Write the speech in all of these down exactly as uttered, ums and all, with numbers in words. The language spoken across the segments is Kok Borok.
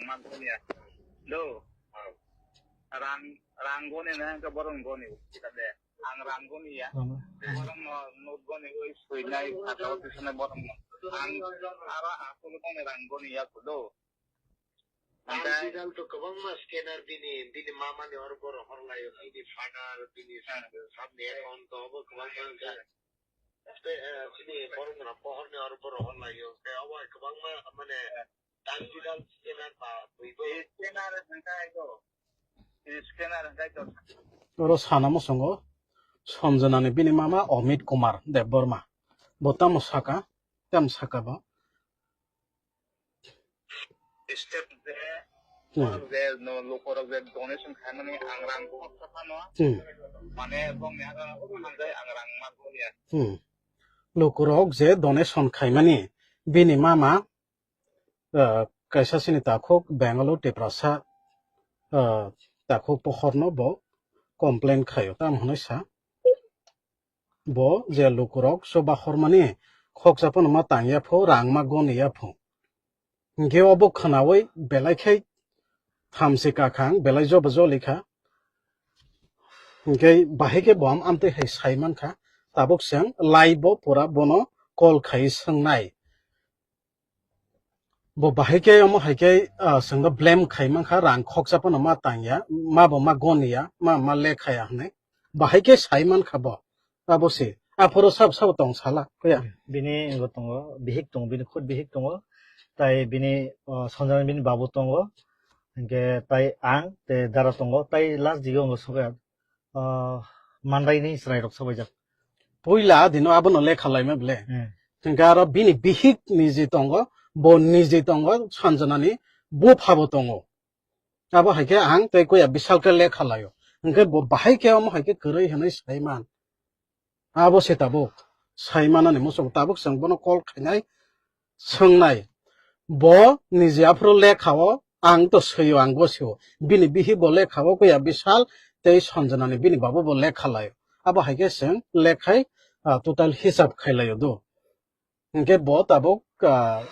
Mang goni ya. Do. Rang, rang goni na, hingke borok goni. Kita de. Ang rang goni ya. Borok no, not goni, oi, soinai, kata oi, soinai borok no. Ang, ara, asolo goni rang goni ya, do. Ang hingke digital to kwbangma scanner bini, bini mama ni hor boro hor layo, bini father, bini Hmm. sab ni account to obo kwbangma hingke. Tei, eh, bini borok no pohor ni hor boro hor layo, hingke obo kwbangma mane digital scanner ba bui bo. Scanner hingke ayo. Scanner hingke ayo. Oro sana muchungo Sanjana ni bini mama Amit Kumar Debbarma. Bo tamo saka, tamo saka bo. Step je, Hmm. je no lokorok je donation khaimani ang rang khorsa phano, Hmm. mane bongni hagra hamjai ang rang ma goni ya. Hmm. Lokorok je donation khaimani bini mama, ah, kaisa sini takhuk Bangalore Tiprasa, ah, takhuk pohorno bo complain khaio, tamo hwnwi sa. Bo je lukurok chuba hormani khoksa phano ma tang ya pho, rang ma goni ya pho. Hingke obo khwnaui belai khe thamsi kakhang, belai jobo joli kha. Hingke bahai khe bo am amtwi hai sai man kha. Tabuk chwng live bo pura bono call khai swngnai. Bo bahai khe omo hai khe, ah, chwngno blame khai man kha, rang khoksa phano ma tang ya, ma bo ma goni ya, ma, ma le khaya hwnwi. Bahai khe sai man kha bo. Abo se. Aphuru sabo sabo tong sala, kuya. Bini wngwi tongo, bihik tongo, bini khud bihik tongo. Tai bini, ah, Sanjana bini babu tongo. Hingke tai ang, te dara tongo. Tai last digo wngwi sokya. Ah, mandaini chwrairok sabaijak. Puila dino abono lekha laima bele. Hmm. Hingke aro bini bihik niji tongo, bo niji tongo, Sanjanani buphabo tongo. Abo hai khe ang tei kuya bisal khe lekha laio. Hingke bo bahai khe omo hai khe kwrwi hwnwi saiman. Abo se tabuk saimanani muchung tabuk chwng bono call khainai. Swngnai, bo niji aphuru lekha-o, ang to swio, ang gosio. Bini bihik bo lekha-o kuya bisal tei Sanjanani bini babu bo lekha laio. Abo hai khe chwng lekhai, ah, total hisab khai laio do. Hingke bo tabuk, ah,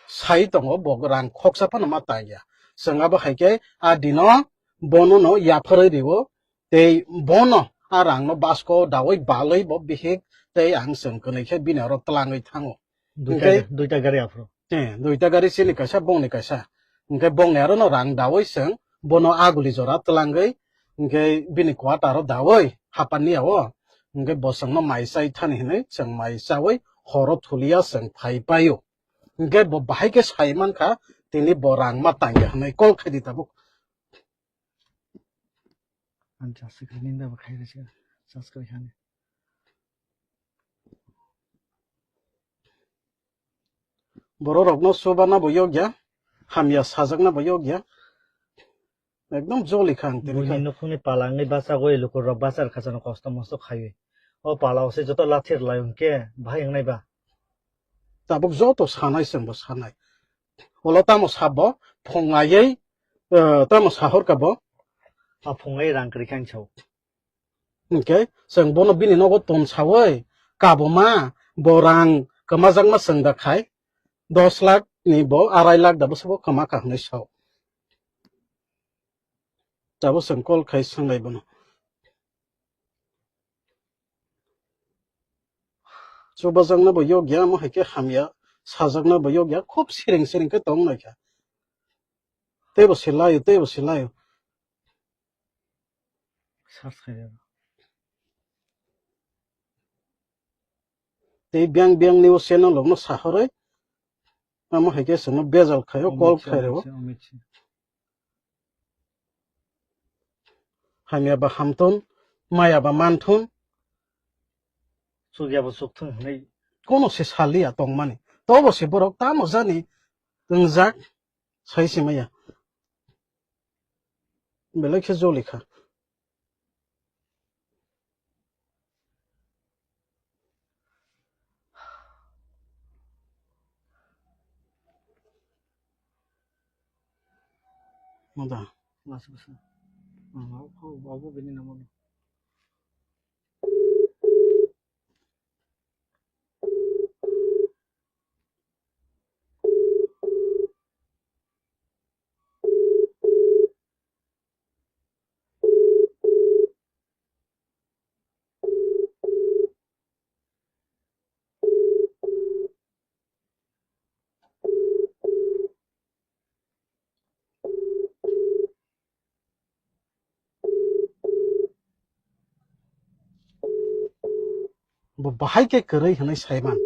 sai tongo, bo rang khoksa phano ma tang ya. Chwng abo hai khe a dino bono no yapharwi rio, tei bono a rang no basko daui balwi bo bihik tei ang chwng kwnwi khe bini oro twlangwi thango. Duita, hingke duita gari aphuru. Eh, duita gari chini kaisa, bongni kaisa. Hingke bongni aro no rang daui chwng bono aguli jora twlangwi, hingke bini quarter o daui hapan ni o, hingke bo chwngno mai chai thani hinwi chwng mai chaui horo thulia chwng phai paio. Hingke bo bahai khe sai man kha, tini bo rang ma tang ya hinwi call khai di tabuk. Ang subscribe ni da bo khai rwchikha, subscribe hani. Bororokno chubana bo yokya, hamya sajakna bo yokya. Ekdom joli kha ang tini Buini khai. Nukhungni pala wngwi bachagwi lukurok bachar khachano kosto mosto khaiwi. O pala o se joto lathir lai hwnkhe bahai wngnai ba? Tabuk joto sanai chwngbo sanai. Olo tamo sabo phung aiwi, eh, tamo sahor ka bo. A phung ai rang kwrwi kha ang sao. Hingke chwng bono bini nogo ton saui kaboma bo rang kwmajakma chwng da khai dos lakh ni bo arai lakh da bwswk bo kwma kha hwnwi sao. Tabuk chwng call khai swngnai bono. Chubajakna bo yokya, omo hai khe hamya, sajakna bo yokya, khub siring siring khe tong nai kha. Teibo se laio, teibo se laio. Search khai rw. Tei biyang biyang news channel rokno sahorwi, omo hai khe chwngno bejal khaio, Amit call Shah, khai rw. Amit Shah, Amit Shah. Hamya ba hamthun, maya ba manthun. Chukya ba chukthun hwnwi. Kono se saliya tongmani. Tobo se borok tamo jani wngjak. Sai se maya. Belai khe joli kha. Mada. Mas basa. Ah, abo, abo bini nama. Bo bahai khe kwrwi hwnwi saiman.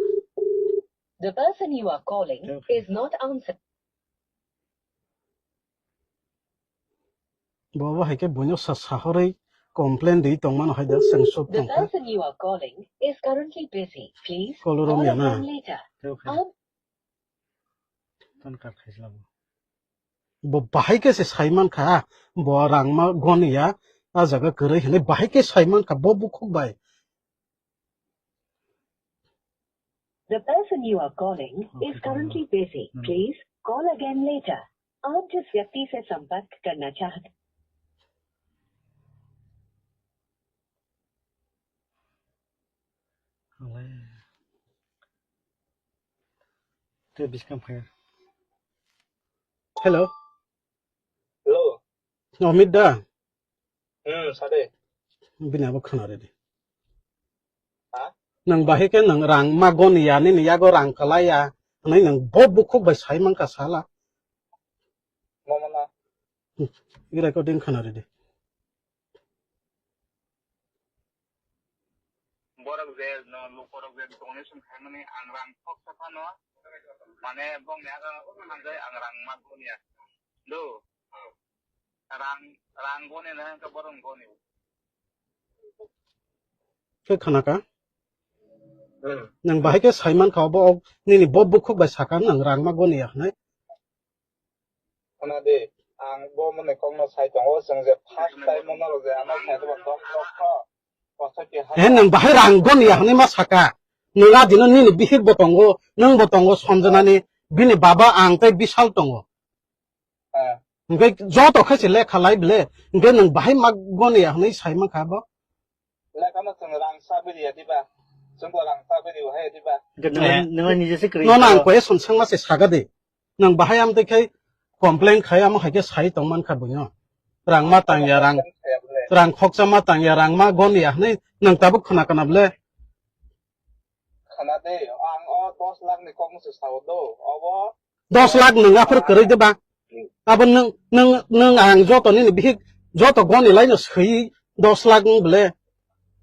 The person you are calling is not answering. Bo bo hai khe buino sa sahorwi complain di tongmano hai da chwng suk tongkha. The person you are calling is currently busy. Please call again later. Bo bahai khe se saiman kha, bo rangma goniya, a jaga kwrwi hwnwi bahai khe saiman kha bo bukhuk bai. The person you are calling is currently busy. Please call again later. आप जिस व्यक्ति से संपर्क करना चाहते Hello. Hello. Amit da? Hmm, sade. Bini abo khna redi. Ha? Nang bahai khe nang rang ma goniya, nini yago rang kalaiya. Nai nang bo bukhuk bai saiman kha sala. Mama na. Hmm, i recording khna redi. Borok je no lukorok je donation khaimani ang rang khoksa phano, mane bongni aga hanjai ang rang ma goniya. Do. Rang, rang goni na hwnkhe borok goni. Khe khana ka? Hmm. Nang bahai khe saiman kha bo, nini bo bukhuk bai saka nang rang ma goniya hwnwi. Khna di, ang bo mwnwi kokno sai tongo, chwng je first time o norok je ano sai tongo, dok dok kho. He, nwng bahai rang goniya hwnwi ma saka. Nwng a dino nini bihik bo tongo, nwng bo tongo Sanjana ni, bini baba ang tei Bishal tongo. Ah. Hwnkhe joto khe se lekha lai bele, hwnkhe nwng bahai ma goniya hwnwi sai mankha bo. Lekha no chwng rang sa biriya diba? Chwng bo rang sa biri hai diba? Hwnkhe nwng, nwng niji se kwrwi. Nono ang question swngma se saga de. Nwng bahai amtwi khai complain khai amo hai khe sai tong mankha buino. Rang ma tangya, rang, rang khoksa ma tangya, rang ma goniya hwnwi nwng tabuk khna kana bele? Khna de, ang o dos lakh ni kokno se sao do. Obo dos lakh nwng aphuru kwrwi de ba? Abo nwng, nwng, nwng ang joto nini bihik joto goni laino swi dos lakh nwng bele.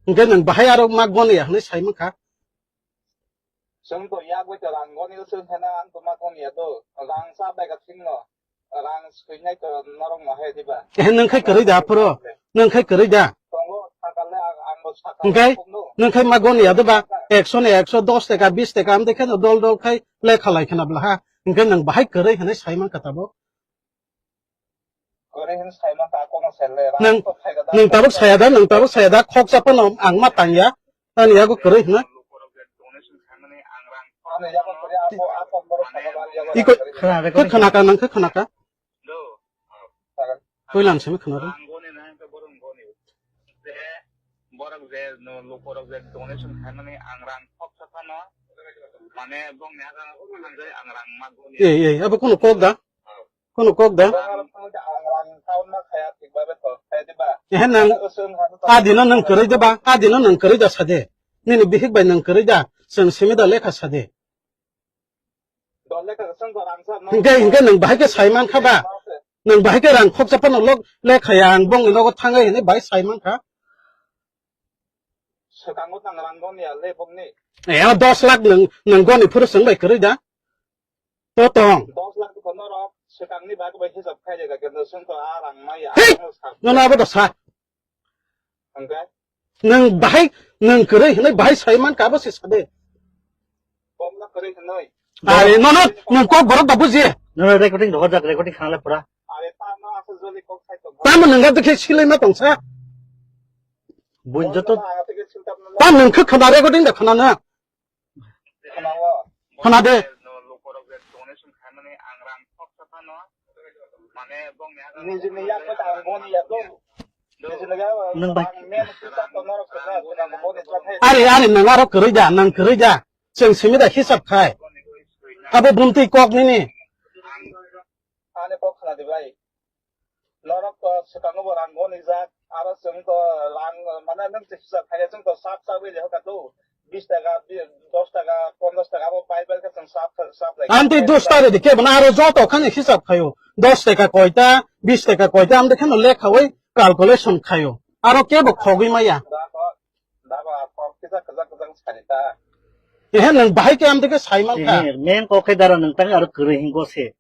Hwnkhe nwng bahai aro ma goniya hwnwi sai mankha. Chwng to yak bai to rang goni chwng hena ang to ma goniya to. Rang sa bai ka thing no. Rang swinai to norok no hai diba? Eh, nwng khai kwrwi da aphuru? Nwng khai kwrwi da? Tongo, sakale ang, ang bo sakale. Hwnkhe? Nwng khai ma goniya diba? Ekso ni ekso, dos teka, bis teka, amtwi kheno dol dol khai lekha lai khna bwla ha. Hwnkhe nwng bahai kwrwi hwnwi sai mankha tabuk? Kwrwi hwnwi sai mankha, kono sele, rang nwng, to phai ka da, nwng tabuk saya da, nwng tabuk saya da, khoksa phano ang ma tangya. Ani yago kwrwi hwna. Iko khna ka nang khe khna ka. Koilam simi khna ro. Borok je no lukorok je donation khaimani ang rang khoksa phano mane bongni aga hanjai ang rang ma goni. Ei, ei, abo kono kok da? Kono kok da? Ehe, nang, adino nang kwrwi da ba? Adino nang kwrwi da sade. Nini bihik bai nang kwrwi da? Chwng simi da lekha sade. Hingke, hingke nang bahai khe sai mankha ba? Nang bahai khe rang khoksa phano lok lekha ya ang bongni nogo thangai hinwi bahai sai mankha. Swkango nang rang goni ya le bongni. Eh, dos lakh nang, nang goni phuru chwng bai kwrwi da? To tong. Dos lakh ko norok swkangni bagwi bai hisab khai jaga kendo chwng to a rang maya. Hei! Nono abo da sa. Hingke? Nwng bahai, nwng kwrwi hinwi bahai sai mankha abo se sade. Bomno kwrwi hinwi. Are, nono, nwng kok borok da buji. Nono recording rohor jak, recording khana le pura. Are, tamo aswk joli kok sai tongo. Tamo nwng ga dikhe silai ma tongsa. Buin joto. Tam nwng khe khana recording da khana na. Khana de. Nijini yak mata ang boni ya to. Nijini ga nwng bai. Ang men kisa to norok kisa to nang boni jat hai. Ari, ari, nang aro kwrwi da, nang kwrwi da. Chwng simi da hisab khai. Abo bumtwi kok nini. Ani kok khana di bai. Norok to swkango bo rang goni jak, aro chwng to rang, mane, nwng se hisab khaile chwng to sap sap wi le hoka to, bis taka, bi-, dos taka, ponchash taka abo bai bai khe chwng sap, sap lai. Amtwi dos taka de kebo na aro joto khani hisab khaio. Dos taka koita, bis taka koita, amtwi kheno lekhawi calculation khaio. Aro kebo khogwi maya. Da ko, da ko, a kok kisa kwchak kwchak. Ehe, nwng bahai khe amtwi khe sai mankha. Ehe, main kok khe dara nwng tang aro kwrwi hingo se.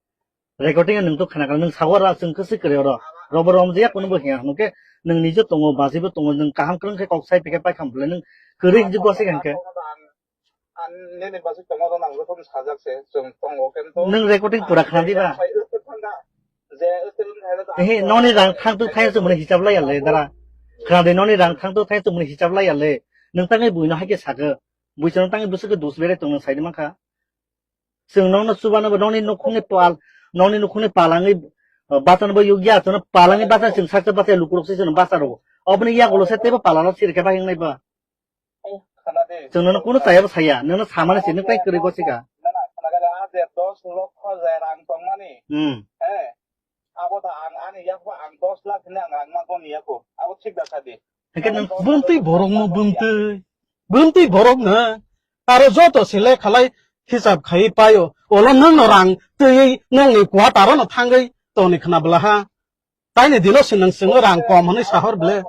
Recording nwng to khna kha, nwng sago ra chwng khe se kwrwi oro. Robo rom je yakno bo hiya hwnke nwng nije tongo, bajibo tongo, nwng kaham kwrwng khe kok sai phikhe pai kham bwle nwng kwrwi hinjik go se khe. Ang nini bwswk tongo, rw nang jotono sajak se, chwng tongo, kento nwng recording pura khna diba? Ehe, noni rang thang tu thai chwng mani hisab lai ya le, dara. Khna de, noni rang thang tu thai chwng mani hisab lai ya le. Nwng tangwi buino hai khe sakhe. Buisano tangwi bwswk khe dus bere tongno sai di mankha. Chwng nokno chubano bo nokni nukhungni pal, nokni nukhungni palangwi, uh, bachano bo yugya, chwngno palangwi bacha chwng saksa bacha lukurok se chwngno bacha rwo. Oboni yagulo se teibo palano sirikhe bai wngnai ba. Chwng nono kunu chayabo saya, nono samani se nwng tai kwrwi gosika. Nana, khna khe a je dos lokho je rang tongmani. Hmm. He. Abo da ang ani yakbo ang dos lakh hwnwi ang rang ma goni yako. Abo thik da sadi. Hwnkhe nwng bumtwi borokno bumtwi, bumtwi borokno aro joto se lekhalai hisab khai paio. Olo nwngno rang twiwi nokni quarter-o no thangwi tongni khna bwla ha. Taini dino se nwng chwngno rang kom hwnwi sahor ble.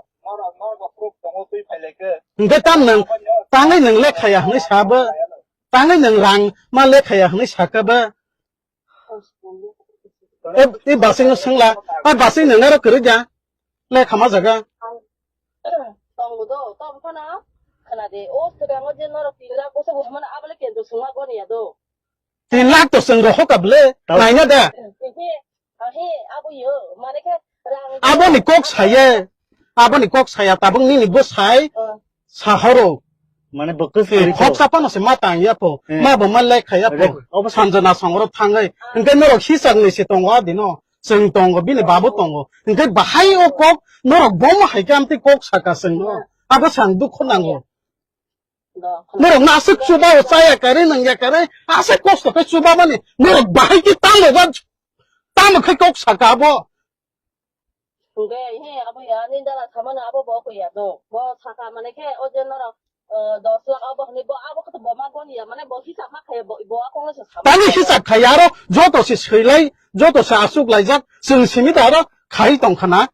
Hwnkhe tam nwng tangwi nwng lekhaya hwnwi sabo. Tangwi nwng rang ma lekhaya hwnwi sakabo. E, e basing no sengla, a basing nang naro kwrwi ja, le khama jaga. Tongo do, tong phano khna de, o swkang o je norok tin lakh bwswk bo hwnmano, abo le kendro swngma goni ya do. Tin lakh to swng rohok ka ble, naina da. He, he, abo yo, mane khe rang. Abo ni kok saye, abo ni kok saya, tabuk nini bo sai, sahoro. Mane bo kwswk kwrwi khok to. Sapano se ma tang ya po. Eh. Ma bo ma lek khaya po. Rek-, obo sa- Sanjana songoro thangai. Hwnkhe norok hisab ni se tongo adino. Chwng tongo, bini babu tongo. Hwnkhe bahai o kok norok bomo hai khe amtwi kok saka chwngno. Abo sang dukho nango. Norok no aswk chuba o chaya kare nang ya kare. Aswk kosto khe chuba mani. Norok bahai khe tamo ba, tamo khe kok saka abo. Hwnkhe, he, abo ya, nini dala samano abo bo koi ya do. Bo saka mane khe, o je norok, eh, dos lakh abo hwnwi bo abo khe to bo ma goni ya, mane bo hisab ma khaye bo, bo a kongno se sama. Tani hisab khai aro joto se swilai, joto se aswk laijak, chwng simi da aro khai tong khana.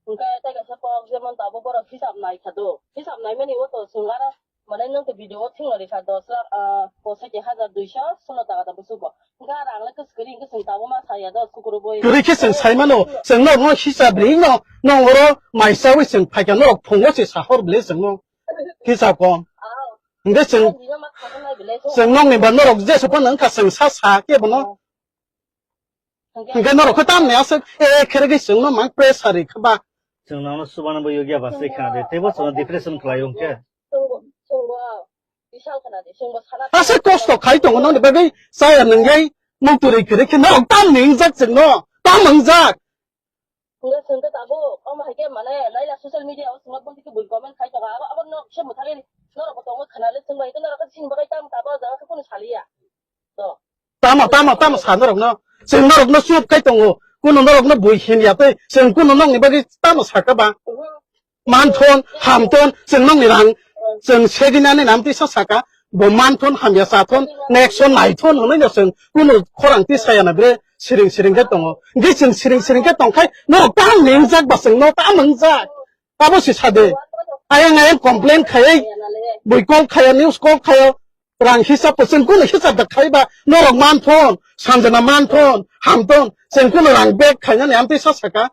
Hwnkhe, tei kaisa kok jemon to abo borok hisab nai kha do. Hisab nai mani o to chwng aro Mane nwng to video o thwngna rikha dos lakh, ah, pochati hajar duiso solo taka da busugo. Hwnkhe rang le kwchwkri hwnkhe chwng tabuk ma saya do, sukuru boi. Kwrwi khe chwng sai mano, chwng norokno hisab ri no, nong oro mai chawi chwng phaikha norok phungo se sahor bile chwngno. Hisab kom. Ah. Hwnkhe chwng, Chwng bino ma khagwi nai bile. Chwng nokni ba norok jesa phano wngkha chwng sa sa khe bono. Hwnkhe norok khe tamni aswk, eh, khere khe chwngno mang pressure ri kha ba. Chwng nono chubano bo yogya ba se khna de, teibo chwngno depression khlai o hwnkhe. Aswk kosto khai tongo nokni bagwi chaya nwngyai, mung twi rwi kwrwi khe norok tamni wngjak chwngno, tam wngjak. Hwnkhe chwngkhe tabuk, omo hai khe mane, naila social media o chwngno boni khe bui comment khai tongo, abo, abo nok se mwthangwi norokbo tongo khna le chwngbai khe norok khe chini bagwi tamo tabuk o jaga khe kunu saliya. Tamo, tamo, tamo sa norokno. Chwng norokno chup khai tongo. Kuno norokno bui himya tei chwng kuno nokni bagwi tamo saka ba? Manthon, hamthon, chwng nokni rang, chwng segini ani nam tisa saka. Bo manthon, hamya sathon, next o naithon hwnwi no chwng kuno khorang tisaya na bre siring siring khe tongo. Hwnkhe chwng siring siring khe tongkhai norok tamo wngjak ba chwngno tamo wngjak. Abo se sade. Ayang ayang complain khaiwi, bui call khaio, news call khaio, rang hisab to chwng kunu hisab da khaiba, norok manthon, Sanjana manthon, hamthon, chwng kunu rang bag khainani amtwi sa saka.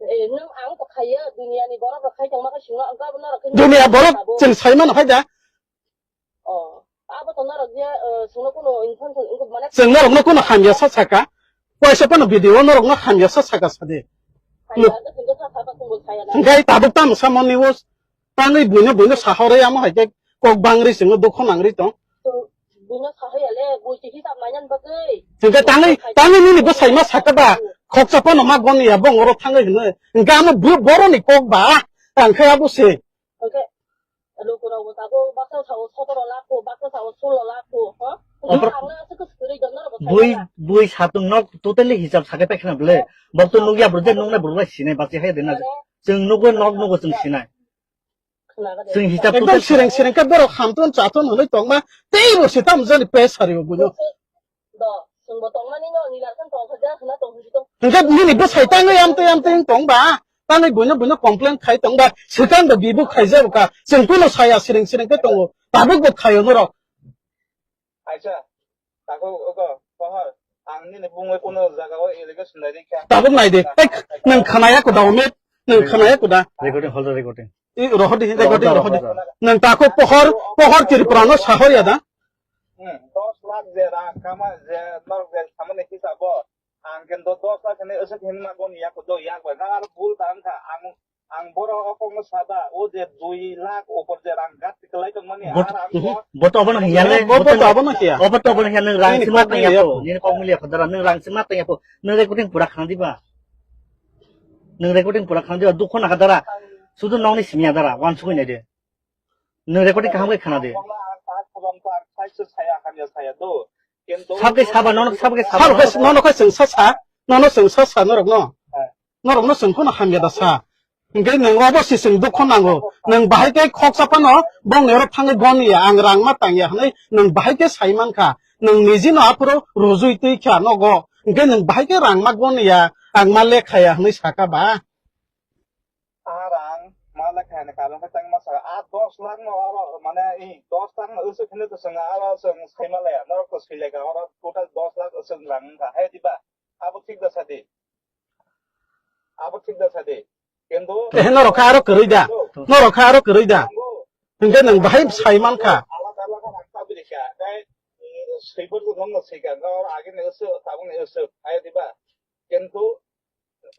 Eh, nwng ang to khaiyo, duniya ni borok rok khai tongma khe singno, ang to abo norok khe Duniya borok sabo. Chwng sai mano hai da. Oh, abo to norok je, eh, singno kuno information, wngkha mane Chwng norokno kuno hamya sa saka. Waisa phano video norokno hamya sa saka sadi. Hamya sa saka, sabo chwngbo saya na. Hwnkhe tabuk tamo samani o tangwi buino buino sahorwi amo hai khe kok bangri chwngno dukho nangri tong. Chwng buino sahaya le, bui se hisab nainani bagwi. Hwnkhe tangwi, tangwi nini bwsai ma saka ba, khoksa phano ma goni ya bong oro thangwi hwnwi. Hwnkhe amo bo-, boroni kok ba, ang khe abo se. Hwnkhe Lukurokbo tabuk baksa sao sotoro lakh ko, baksa sao sulo lakh ko, ha? Ompra- Ang le aswk kwrwi don norok bui, bwsai bui satung nok totally hisab sakai paikha na bwle. Bok to nukya bwrwi je nuknai bwrwi bai sinai basi hai de na. Mane? Chwng nugo nok nugo chwng sinai. Khna ga de. Chwng hisab ekdom totally sireng sireng khe borok hamton chaton hwnwi tongma teibo se tamo jani pressure o buino. Do, chwngbo tongmani no, nini lakhan tong kha, ja khna tong kha, tong. Hwnkhe nini bwsai tangwi amtwi amtwi wng tong ba? Tangwi buino buino complain khai tongba, swkang da bibu khaijabo ka. Chwng kuno saya siring siring khe tongo. Tabuk bo khaio norok. Aisa, takhuk ogo, pohor. Ang nini bungwi kuno jaga o allegation nai rikha. Tabuk nai de. Ek, nwng khanaya kuda, Omit? Nwng khanaya kuda? Recording, hold on, recording. I, rohodi, recording, rohodi. Nwng takhuk pohor, pohor Tripura no sahoya da? Hmm, dos lakh je rang kama je norok je samani hisabo. Ang kendo dos lakh hwnwi aswk hwnwi ma boni yak do yak bai. Nang aro bul ta wngkha. Ang, ang borok o kokno sada, o je dui lakh upor je rang gat kwlai tongmani, Bot-, ar ang mhm. bo Bo to abono hiya le, Bo, bo to abono hiya. Obo to abono hiya, nwng rang Nini sima kok tang nini yapo, yapo. Nini kok mili yapo, dara, nwng rang sima tang yapo. Nwng recording pura khana diba? Nwng recording pura khana diba? Dukho naka dara. Sudu nokni simi ya dara, wan sugui nai de. Nwng recording kaham khe khana de. Sabke saba, nono sabke saba, Sal nono khe, nono khe chwng sa sa, nono chwng sa sa norok no. Norok no chwng phano hamya da sa. Hingke nwng obo si chwng dukho nango. Nwng bahai khe khoksa phano bongni oro thangwi bon ya, ang rang ma tang ya hwnwi nwng bahai khe sai mankha. Nwng niji no aphuru rujui twi kha nogo. Hingke nwng bahai khe rang ma bon ya, ang ma lekha ya hwnwi saka ba. A rang ma lekha ni karon khe tang ma sa. A dos lakh no aro mane i dos lakh no usuk hwnwi to chwng aro chwng sai ma laya. Norok to sui lekha oro total dos lakh usuk rang wngkha. Hai diba? Abo thik da sadi. Abo thik da sadi. Kintu Ehe, norok kha aro kwrwi da? Norok kha aro kwrwi da? Hingke nwng bahai sai mankha. Alada alada rang ta bini kha. Dai, mm, swiper to nong no sika. Nor agi ne usuk, tabuk ne usuk. Hai diba? Kintu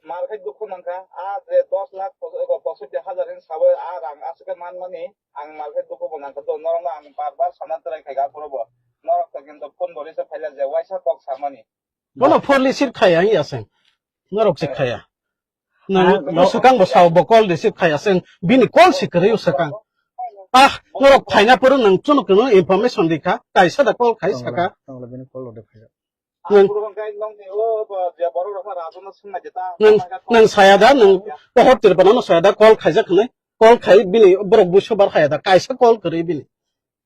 mar khai dukhu nangkha. A je dos lakh pos-, ego posotti hajar hin sabai a rang aswk man mani. Ang mar khai dukhu bo nangkha. To norok no ang bar bar sana try khai ga puro bo. Norok to kintu phone bo receive khaila je waisa kok samani. Bono phone receive khaya ya seng. Norok se khaya. Nang Ah, no. Swkang bo sao bo call receive khaya seng. Bini call si kwrwi swkang. Ah, norok phaina poro nang chwng kwno information di kha. Kaisa da call khai saka. Tongla, tongla bini call ode phai. Nang, Ang puro kai nong ni o bo je borok rok rajona sung na jeta. Nang, nang saya da, nang pohor tir bana no saya da call khaijak khnai. Call khai bini borok buso bar khaya da. Kaisa call kwrwi bini.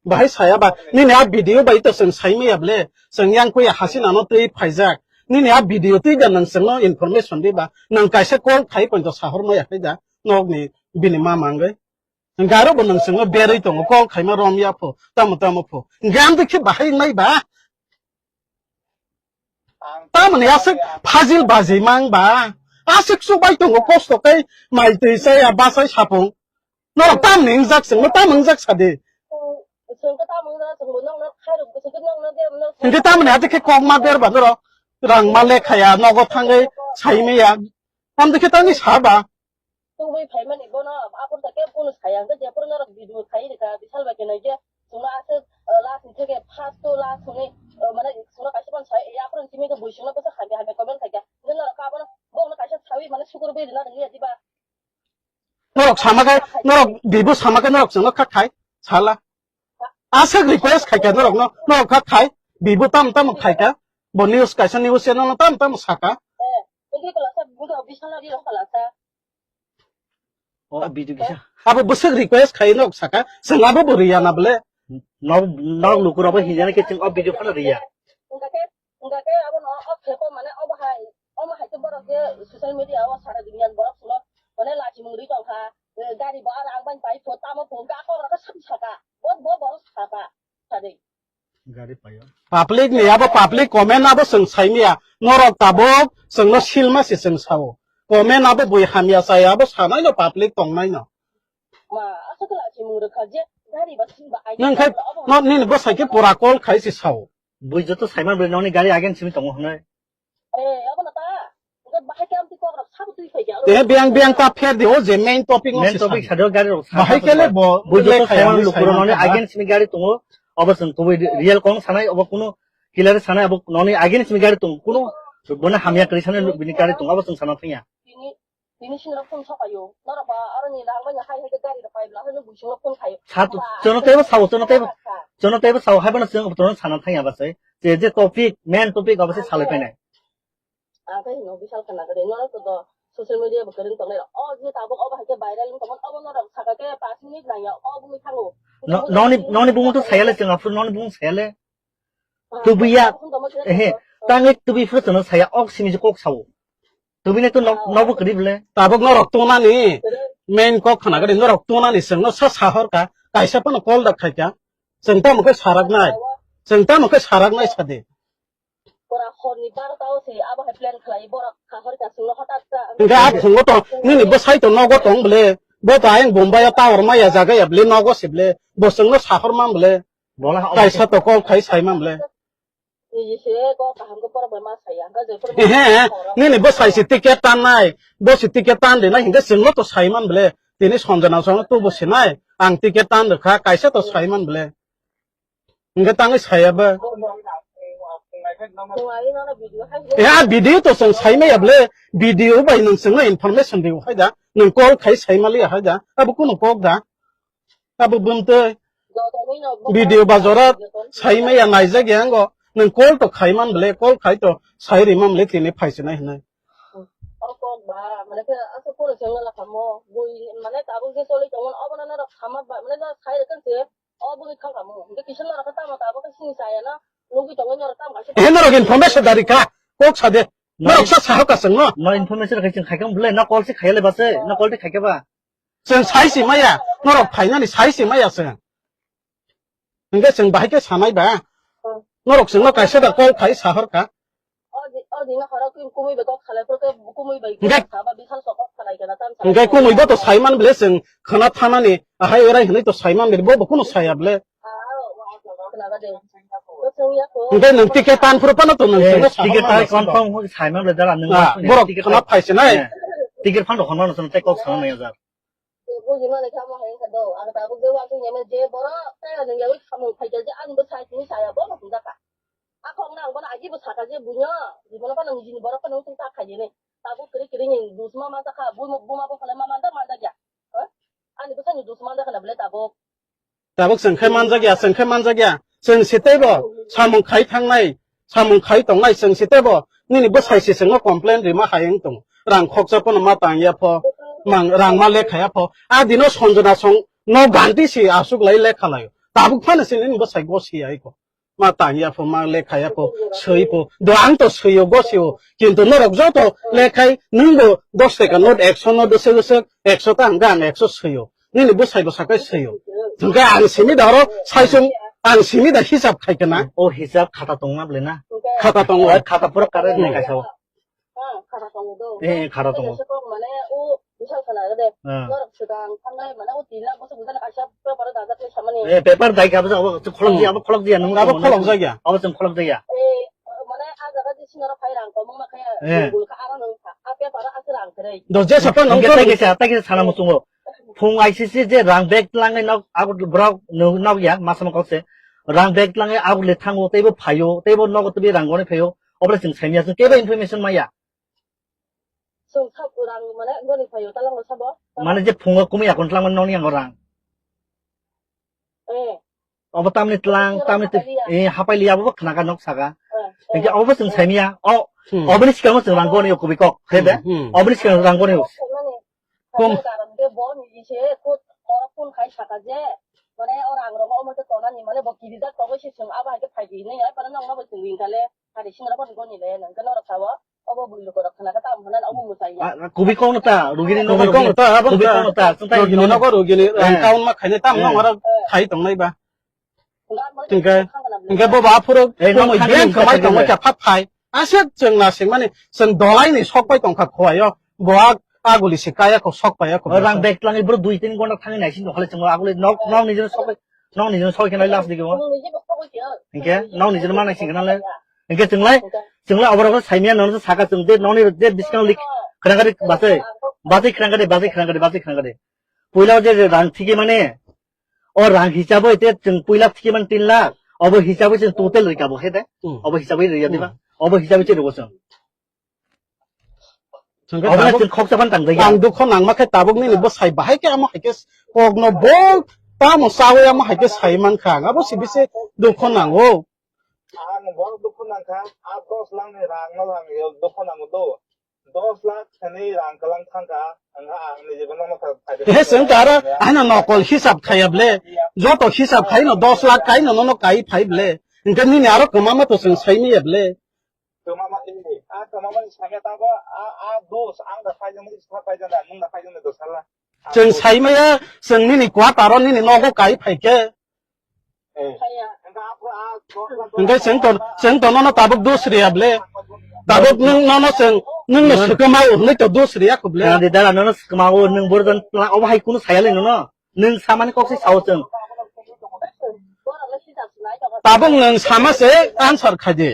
Bahai saya ba, nini a video bai to chwng sai maya ble, chwng yang kui Hasina no twi phaijak. Nini a video twi da nang chwngno information di ba, nang kaisa call khai poito sahor maya khai da, nok ni bini ma mangwi. Garo bo nang chwngno berwi tongo, call khai ma rom ya pho, tamo tamo pho. Gam de khe bahai nai ba. Tamoni aswk phajil baji mang ba. Aswk chubai tongo kosto kai mai twi chaya bachai sapung. Norok tamni wngjak chwngno tam wngjak sadi. Hingke tamoni ati khe kok ma berba norok rang ma lekhaya nogo thangwi saimaya. Tamni khe tangwi saba. Tubui phaimani bono aphuru ta kebo kunu saya, hwnkhe jephuru norok video khai rwkha, bisal bai khe naikhe chwngno aswk, uh, last ni theke first to last hwnwi, uh, mane chwngno kaisa phano sai, aphuru simi khe bui chwngno bwsa hamya hamya comment khaikha, hwnkhe norok abono bono kaisa sawi mane sukur bui rwna rwngya diba? Norok sama khe, norok bibo sama khe norok chwngno kha khai sala. Aswk request khaikha norokno, norok kha khai, bibo tam tam khaikha, bo news kaisa news channel no tam tam saka. Eh, hwnkhe kwlasa, hwnkhe official no ri rok kwlasa. O video kisa. Abo bwswk request khai nok saka, chwng abo bo riya na bole. Nok, nok lukurok bo hinjana khe chwng o video phano riya. Hwnkhe, hwnkhe abo no o pheko mane obo hai, omo hai khe borok je social media o sara duniya ni borok suno mane lachimung ri tongkha, eh, gari bo aro ang bai pai pho tamo pho hwnkhe a kok rok khe saka, bo, bo borok saka, sadi. Gari payo. Public ni abo public comment abo chwng saimaya. Norok tabuk chwngno silma se chwng sao. Comment abo bui hamya chaya abo sanai no public tongnai no. Ma, aswk khe lachimung rwkha je gari ba silba ai Nang khai abo no nini bwsai khe pura call khai se sao. Bui joto saiman bui noni gari again simi tongo hwnwi. Eh, abo na ta. Hwnkhe bahai khe amtwi kok rok sabo twi phai khe aro. Eh, biyang, biyang ta pher di, o je main topic no Main se topic sadi. Sadi o gari rok sabo Bahai twi khe le phai. Bo, Bo le joto khaya saiman ni lukurok saiman noni kha. Against ni gari tongo. Obo chwng kubui ri-, real kong sanai, obo kunu killer sanai, abo noni against ni gari tongo. Kunu bono hamya kwrwi sanai bini gari tongo, obo chwng sana thangya. Bini, bini sini rok phone sokayo. Norok ba aro ni rang bai hai hai khe gari rok pai bla, hwno bui sini rok phone khayo. Sa tu, Ba, chono tebo sao, chono tebo, kha. Chono tebo sao, hai bono chwng obo tono sana thangya ba sai. Je, je topic, main topic obo se salai painai. Ang khe hino bisal khana gede, norok to do social media bo kwrwng tongnai rok. O je tabuk obo hai khe viral wng tongmani, obo norok saka khe pash minute nangya, o bumui thango. No, noni, noni bumung to sayale chwng aphuru noni bumung sayale. Ah, Tubuya, tongma khe ehe, tongma. Tangwi tubui phuru chwngno saya, ok simi je kok sao. Tubini to nok, nokbo kwrwi bwle. Tabuk norok tungnani main kok khna gadi norok tungnani chwngno sa sahor ka, kaisa phano call da khai ka. Chwng tamo khe sarak nai. Chwng tamo khe sarak nai sadi. Pura horni barota o se abo hai plan khlai borok kahor ka chwngno hota ta. Hingke a phungo to nini bwsai to nogo tong bwle. Bo to ayang Bombay o tower maya jaga ya bwle nogo se bwle. Bo chwngno sahor man bwle. Bola ha. Kaisa to call khai sai man bwle. Niji se ko kaham ko borok bai ma saya, hingke je pura. He, he, nini bwsai se ticket tan nai, bo se ticket tan de nai, hingke chwngno to sai man bwle. Tini Sanjana songno to bo se nai, ang ticket tan rwkha, kaisa to sai man bwle. Hingke tangwi saya ba. Bo ai no video hai. E, a video to chwng sai maya bwle, video bai nwng chwngno information rw hai da, nwng call khai sai maliya hai da, abo kuno kok da. Abo bumtwi video ba jora sai maya naijak ya ango. Nwng call to khai man bwle, call khai to sai ri man bwle tini phai sinai hinai. O kok ba, mane khe asa phone se wngla kamo, bui mane tabuk je choli tongmani obono norok khamak ba, mane norok sai rwkhe se, o bui khang kamo. Hingke kisa norok khe tamo tabuk khe sini saya no, nugui tongwi norok tamo kaisa. He norok information dari kha, kok sa de. Norok sa sahok ka chwngno. No information khai chwng khai kha bwle, no call se khai le ba se, no call se khai kha ba. Chwng sai se maya, norok phainani sai se maya chwng. Hingke chwng bahai khe sanai ba. Norok chwngno kaisa da call khai sahor ka. O di, o dino horo kwi kumui bai kok salai phuru khe kumui bai. Hingke saba bisal sok kok salai kana tam. Hingke kumui bo to saiman bwle chwng khana thanani ahai orai hinui to saiman bwle bo bo kuno saya bwle. Hingke nwng ticket tan phuru phano to nwng chwngno sahor ticket mano tai chwngno. Confirm saiman bwle dara nwng. Ah, borok ticket khana tai phai se nai. Eh, ticket phano hwnmano chwng tei kok sana nai jar. Buji mani kha mo hai kha do. Ang tabuk je wa tong yame je boro tei ani yawi khamung phai kha je ani bo sai tini saya bo no hwnjak kha. A kok nang bono agi bo saka je buino, jibono phano nijini borok phano wngtong ta khaijini. Tabuk kiri kiri ni dusma manjak kha, buma, buma bo phano ma manjak manjak ya. Ha? Ani bwsani dusma manjak kha na bwle tabuk. Tabuk chwng khe manjak ya, chwng khe manjak ya. Chwng se teibo samung khai thangnai, samung khai tongnai chwng se teibo nini bwsai se chwngno complain rima hai wng tongo. Rang khoksa phano ma tang ya pho, mang, rang ma lekha ya pho. A dino Sanjana song no ganti si asuk lai lekha laio. Tabuk phano se nini bwsai gosi ya iko. Ma tang ya pho, ma lekha ya pho, swi pho. Do ang to swi o, gosi o. Kintu norok joto lekhai, nwng bo dos taka note, ekso note, dosek dosek, ekso ta hwnkhe ang ekso swi o. Nini bwsai bo sakai swi o. Hwnkhe ang simi da oro, saisung, ang simi da hisab khai kana. O hisab khata tongma bwle na? Khata tongo. O khata pura correct nai kaisa o. Ah, khara tongo do. Eh, khara tongo. Kok mane o bisal khana de. Ah. Norok swkang thangnai mane o tin lakh bwswk bwsano kaisa paper o dajak le samani. Eh, paper dai kha bwswk abo kholok di, abo kholok di, nung abo kholok jak ya. Abo chwng kholok jak ya. Eh, mane a jaga di sinaro phai rang tongmung ma khe. Eh. Gul kha aro nung kha. A paper o aswk rang kwrwi. Do je sapa nung khe tai kisa, tai kisa sana muchungo. Phung I C C je rang bag langai nok agur borok nok ya masama kok se. Rang bag langai agur le thango teibo phaio, teibo nogo teibo rang goni phaio. Obra chwng saimya chwng kebo information maya. Chwng sab rang mane goni phaio talango sabo. Mane je phungo kumui akon tlang mane nokni yango rang. Eh. Obo tamni tlang, tamni te, eh, hapai liya bo khna ka nok saka. Eh, eh. Engke obo chwng saimya. O, hmm, oboni sikamo chwng rang goni kubui kok. Hede? Hmm, hmm. Oboni sikamo rang goni. Kom. Karon de bo ni se ko oro phone khai saka je. Mane o rang rogo omo te tonani mane bo kirijak togo se chwng abo hai khe phai di hinwi ai pano nokno bo chwng ring kale. Hari singra bo goni le nang khe norok sao. Obo bui lukurok khna khe tamo hwnna obo mwtai ya. Ah, kubui kok no ta, rugini nogo kubui kok no ta, abo kubi ta. Kok no ta, chwng tai rugini nogo rugini, eh, rang kaun ma khaini tam, eh, nong oro khai tongnai ba. Hingke, hingke bo ba phuru eh, kumui nong beng khani khamai tongo khe phat phai. Aswk chwng na singmani, chwng dolai ni sok pai tongkha khowai o. Bo a, aguli se kaya kho sok pai ya kho. Rang bag twlangwi bro dui tin gonta thangwi naising tongkha le chwng aguli nok, nok ni jora sok pai. Nokni jora soi khe nai last digi o. Nokni jora soi khe. Hinkhe nokni jora manai sing khe nale. Hinkhe chwnglai, chwnglai oborok saimya nono saka chwng de nokni je biskang lik khwrang kari bachai. Bachai khwrang kari, bachai khwrang kari, bachai khwrang kari. Puila je, je rang thiki mane, o rang hisabo ite chwng puila thiki man tin lakh, obo hisabo chwng total rika bo he de. Hmm. Obo hisabo rika diba? Hmm. Obo hisabo chwng rwgo chwng. Chwng khe obo tabuk chwng khoksa phan tang jaya. Ang dukho nangma khe tabuk nini bwsai bahai khe amo hai khe kokno bo tamo chawi amo hai khe sai mankha ang abo se bisi dukho nango. Ang bo dukho nangkha, a dos lakh ni rang no ang dukho nango do. Dos lakh thani rang kalang thangkha, ang ang ni jibo no thang. He chwng khe aro ano nokol hisab khaiya ble, joto hisab khai no dos lakh kai no no kai phai ble. Hinkhe nini aro kwmama to chwng sai manya ble. Kwmama, eh, a kwmama Ang dos, ang da phai jani, sa phai jani, nung da phai jani dos hala. Chwng saimaya, chwng nini quarter o nini nogo kai phaikhe. Hwnkhe chwng to, chwng to nono tabuk dos riya ble. Tabuk nwng nono chwng, nwng no swkama o hwnwi to dos riya kho ble. Nang di dara nono swkama o nwng borok jan pla obo hai kunu saya le nono. Nwng samani kok se sao chwng. Tabuk nwng sama se answer khai di.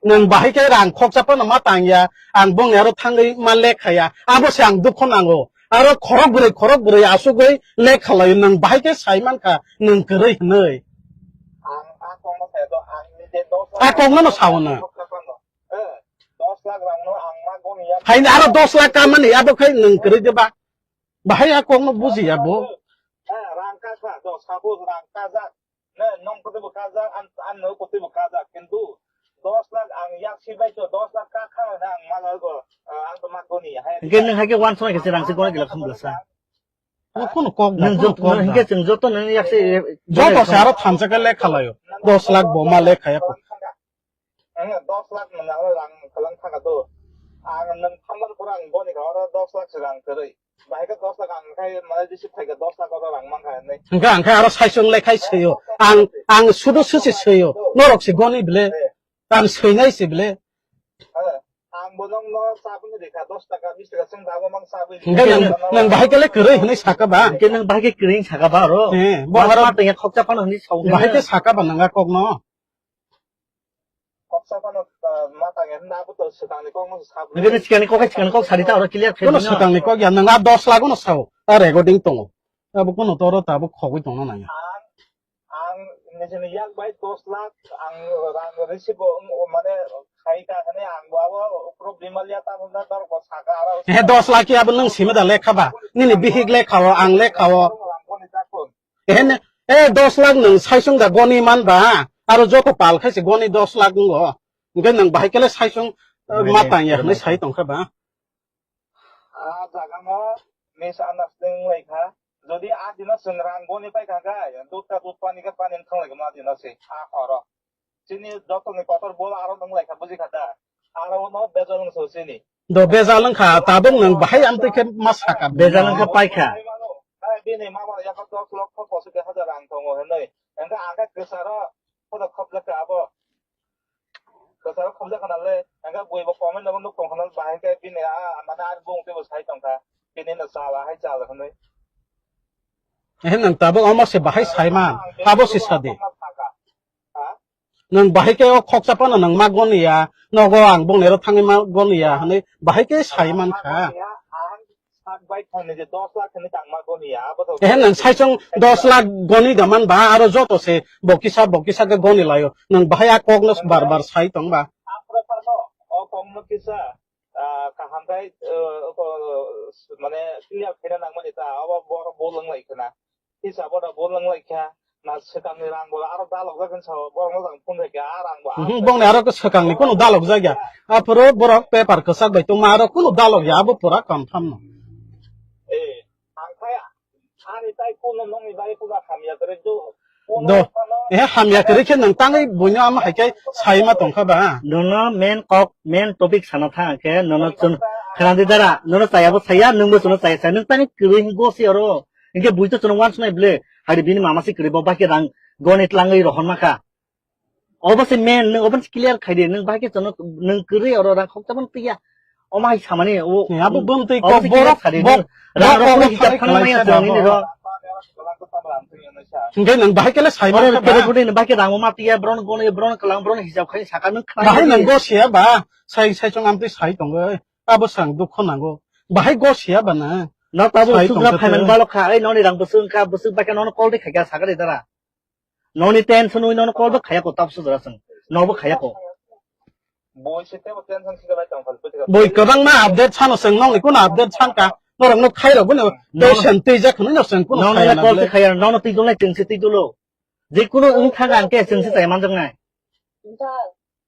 Nwng bahai khe rang khoksa phano ma tang ya, ang bongni aro thangwi ma lekha ya, abo se ang dukho nango. Aro khorok bwrwi, khorok bwrwi asugwi lekha laio, nwng bahai khe sai mankha, nwng kwrwi hwnwi. Ang, ang kokno sayo, ang nije dos lakh. A kokno no sao na. Khoksa phano. Eh, dos lakh rang no ang ma goni ya. Haini aro dos lakh kamani, abo khai nwng kwrwi de ba? Bahai a kokno buji ya bo. Eh, rang kasa, dos, suppose rang kasa. Ne, nong kotwi bo kajak, an, an no kotwi bo kajak, kintu dos lakh ang yak si bai to, dos lakh ka kha na ang ma go, ah, ang to ma goni, hai. Hingke nwng hai khe one song khe se rang se goni gila khum blasa. O kono kok da, nwng kono jot-, kok nwng da. Hingke chwng joto nwng yak se, eh, joto se aro thansa khe lekha laio. Dos lakh bo ma lekha ya ko. Ang dos lakh nwng aro rang kwlang thaka do. Ang nwng thambar pura ang goni kha oro dos lakh se rang kwrwi. Bahai khe dos lakh ang khai mane receive khai khe dos lakh oro rang mankha hinwi. Hwnkhe ang khai aro saisung le khai swiyo. Ang, ang sudu susi swiyo. Norok se goni bile. Ang swinai se bile. Ang bo nong no sabuni rikha dos taka bis taka sung dabo mang sabuni. Hwnkhe nang, nang bahai khe le kwrwi hinwi saka ba? Hwnkhe nang bahai khe kwrwi saka ba aro? Eh, bo aro ma tengya khokcha phano hinwi sao. Bahai khe saka ba nang a kok no? Koksa phano, ah, ma tangya hwnna abo to swkangni kokno sabwi. Nokni sikangni kok hai sikangni kok sadi ta oro clear khe. Kono swkangni kok ya, nwng a dos lakh no sao, a recording tongo. Abo kono toro tabuk khogwi tongna nangya. Ang, ang nijini yak bai dos lakh ang rang receive o, mane, khai ka hwnwi ang bo abo problem ya ta hwnna dor ko saka aro. He dos lakh ya abo nwng simi da lekha ba? Nini bihik lekha o, ang lekha o. Rang boni jakon. Ehen, eh, dos lakh nwng saisung da goni man ba, aro joto pal khai se goni dos lakh wngo. Hwnkhe nwng bahai kele saisung, eh, ma tang ya hwnwi sai tong kha ba. Ah, jaga no misunderstanding lai kha. Jodi a dino chwng rang goni pai kha khe, dud ka dud, pani ka pani wng thang lai kha ma dino se, a horo. Chini jotoni kotor bol aro nwng lai kha, buji kha da? Aro no bejal wng so chini. Do bejal wng kha, tabuk nwng bahai amtwi khe ma saka. Bejal wng kha pai kha. Hai bini mama ya ko dos lokho pochis hajar rang tongo hinwi. Engka ang khe kwcharo khodo khobjak kha abo. Kwcharo khobjak khna le, engka bui bo comment no nuk tong khna bahai khe bini a, mane ani bung tei bo sai tong kha. Bini no chala hai chala hinwi. Eh, nwng tabuk omo se bahai sai man, abo se sadi. Ha? Nwng bahai khe o khoksa phano nwng ma goni ya, nogo ang bongni aro thangwi ma goni ya hwnwi bahai khe sai man kha. Ang sak bai thangni je dos lakh hwnwi tang ma goni ya, abo to. Eh, nwng saisung dos lakh goni da man ba, aro joto se bo kisa bo kisa khe goni laio. Nwng bahai a kokno bar bar sai tong ba. Aphuru phano o kokno kisa, ah, kaham khai, eh, ko, mane clear khaina nangmani ta, abo bor bol wng lai khna. Hisabo da bol wng lai kha, na swkangni rang bo aro dalok jak hinwi sao, borok no jang phone khaikha, a rang bo. Mhm, bongni aro swkangni kunu dalok jak ya. Aphuru borok paper kwchak bai tongma aro kunu dalok ya, abo pura confirm no. Eh, ang khai ani tai kunu nongni bai kunu hamya kwrwi do. Do. Eh, hamya kwrwi khe nwng tangwi buino ama hai khe sai ma tong kha ba? Nono main kok, main topic sana thang khe, nono chun khana di dara, nono chaya bo saya, nwng bo chwngno chaya saya, nwng tangwi kwrwi hingo se oro. Hinkhe bui to chwngno uansuknai ble, hai bini mama se kwrwi bo bahai khe rang goni tlangwi rohorma kha. Obo se main, nwng obo se clear khai di, nwng bahai khe chwngno nwng kwrwi oro rang khokcha phano twiya. Omo hai samani o. Abo bumtwi obo kok se clear borok khai di, bok-, nwng rang bok-, rok bok hisab khai khana maya khlaisa chwng nini babo. Ro. Hinkhe nwng bahai khe le sai oro mano khe ba? Kere kore nwng bahai khe rang ma twiya, bron goni, bron kwlang, bron hisab khai saka nwng khna bahai di. Nwng go siya ba, sai, sai chwng amtwi sai tongo, abo sang dukho nango. Bahai go siya ba na? No tabo sai sugra tongkha phaiman khe. Balok kha, ei noni rang bwswk wngkha, bwswk bai khe nono call de khaikha, sakha de dara. Noni tension wi nono call bo khaya ko, tabo sujra chwng. Nobo khaya ko. Boi se tebo tension se bai tong phal, boi kwbangma update sano chwng, nongni kuno update sankha, norok no khairok bini no. Tension twijak hwnwi no chwng kuno nono khaya na call le. Se khaya, nono twi dulnai chwng se twi dulo. Je kuno wng thang ang khe chwng se chai manjaknai.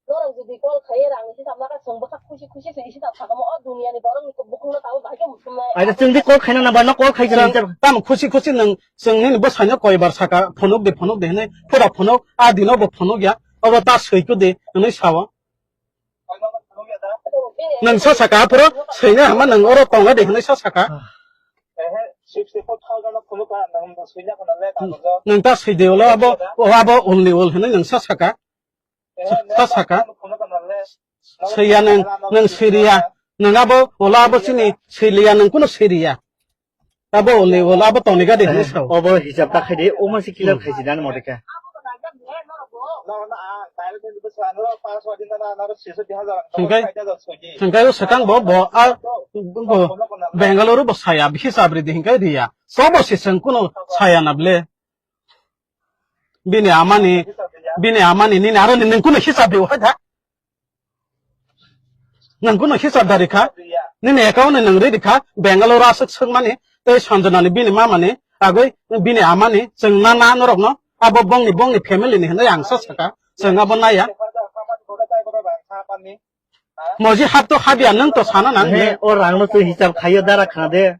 Norok jodi call khaiya rang ni hisab naka chwng bwkha khusi khusi se hisab sakamo o duniya ni borok ni bukhuk no tabuk bahai khe muchungnai. Aida chwng di call khaina nang ba no call khai jani. Chwng tamo khusi khusi nwng chwng nini bwsai no koi bar saka phunuk di phunuk di hinwi phura phunuk a dino bo phunuk ya oro ta swi ku di hinwi sao. Nwng sa saka aphuru swina hama nwng oro tongo de hinwi sa saka. Ehe, sixty-four thousand no phunukha, nwng swina khna le kagojo. Nwng ta swide ulo abo, o abo ulni ul hinwi nwng sa saka. Ehe, sa saka. Phunukha na le. Swiya nwng, nwng swiriya. Nwng abo ulo abo chini swiliya, nwng kuno swiriya. Abo ulni ul abo toniga de hinwi sao. Obo hisab ta khaidi, omo se clear khaisi dan mode khe. Hwnkhe, hwnkhe o swkang bo, bo, a, bo, Bengaluru bo saya, hisab ridi hwnkhe riya. Sobo se chwng kuno saya na ble. Bini amani, bini amani, nini aro nini kuno hisab riyo hai da. Nwng kuno hisab da rikha, nini account ni nwng ri rikha, Bengaluru aswk swkmani, tei Sanjana ni bini mama ni, agwi bini ama ni, chwng na na norok no, abo bongni, bongni family ni hinwi ang sa saka, chwng abo naya. Moji hap to hap ya, nwng to sana nang. He, o rang no twi hisab khaiyo dara khna de,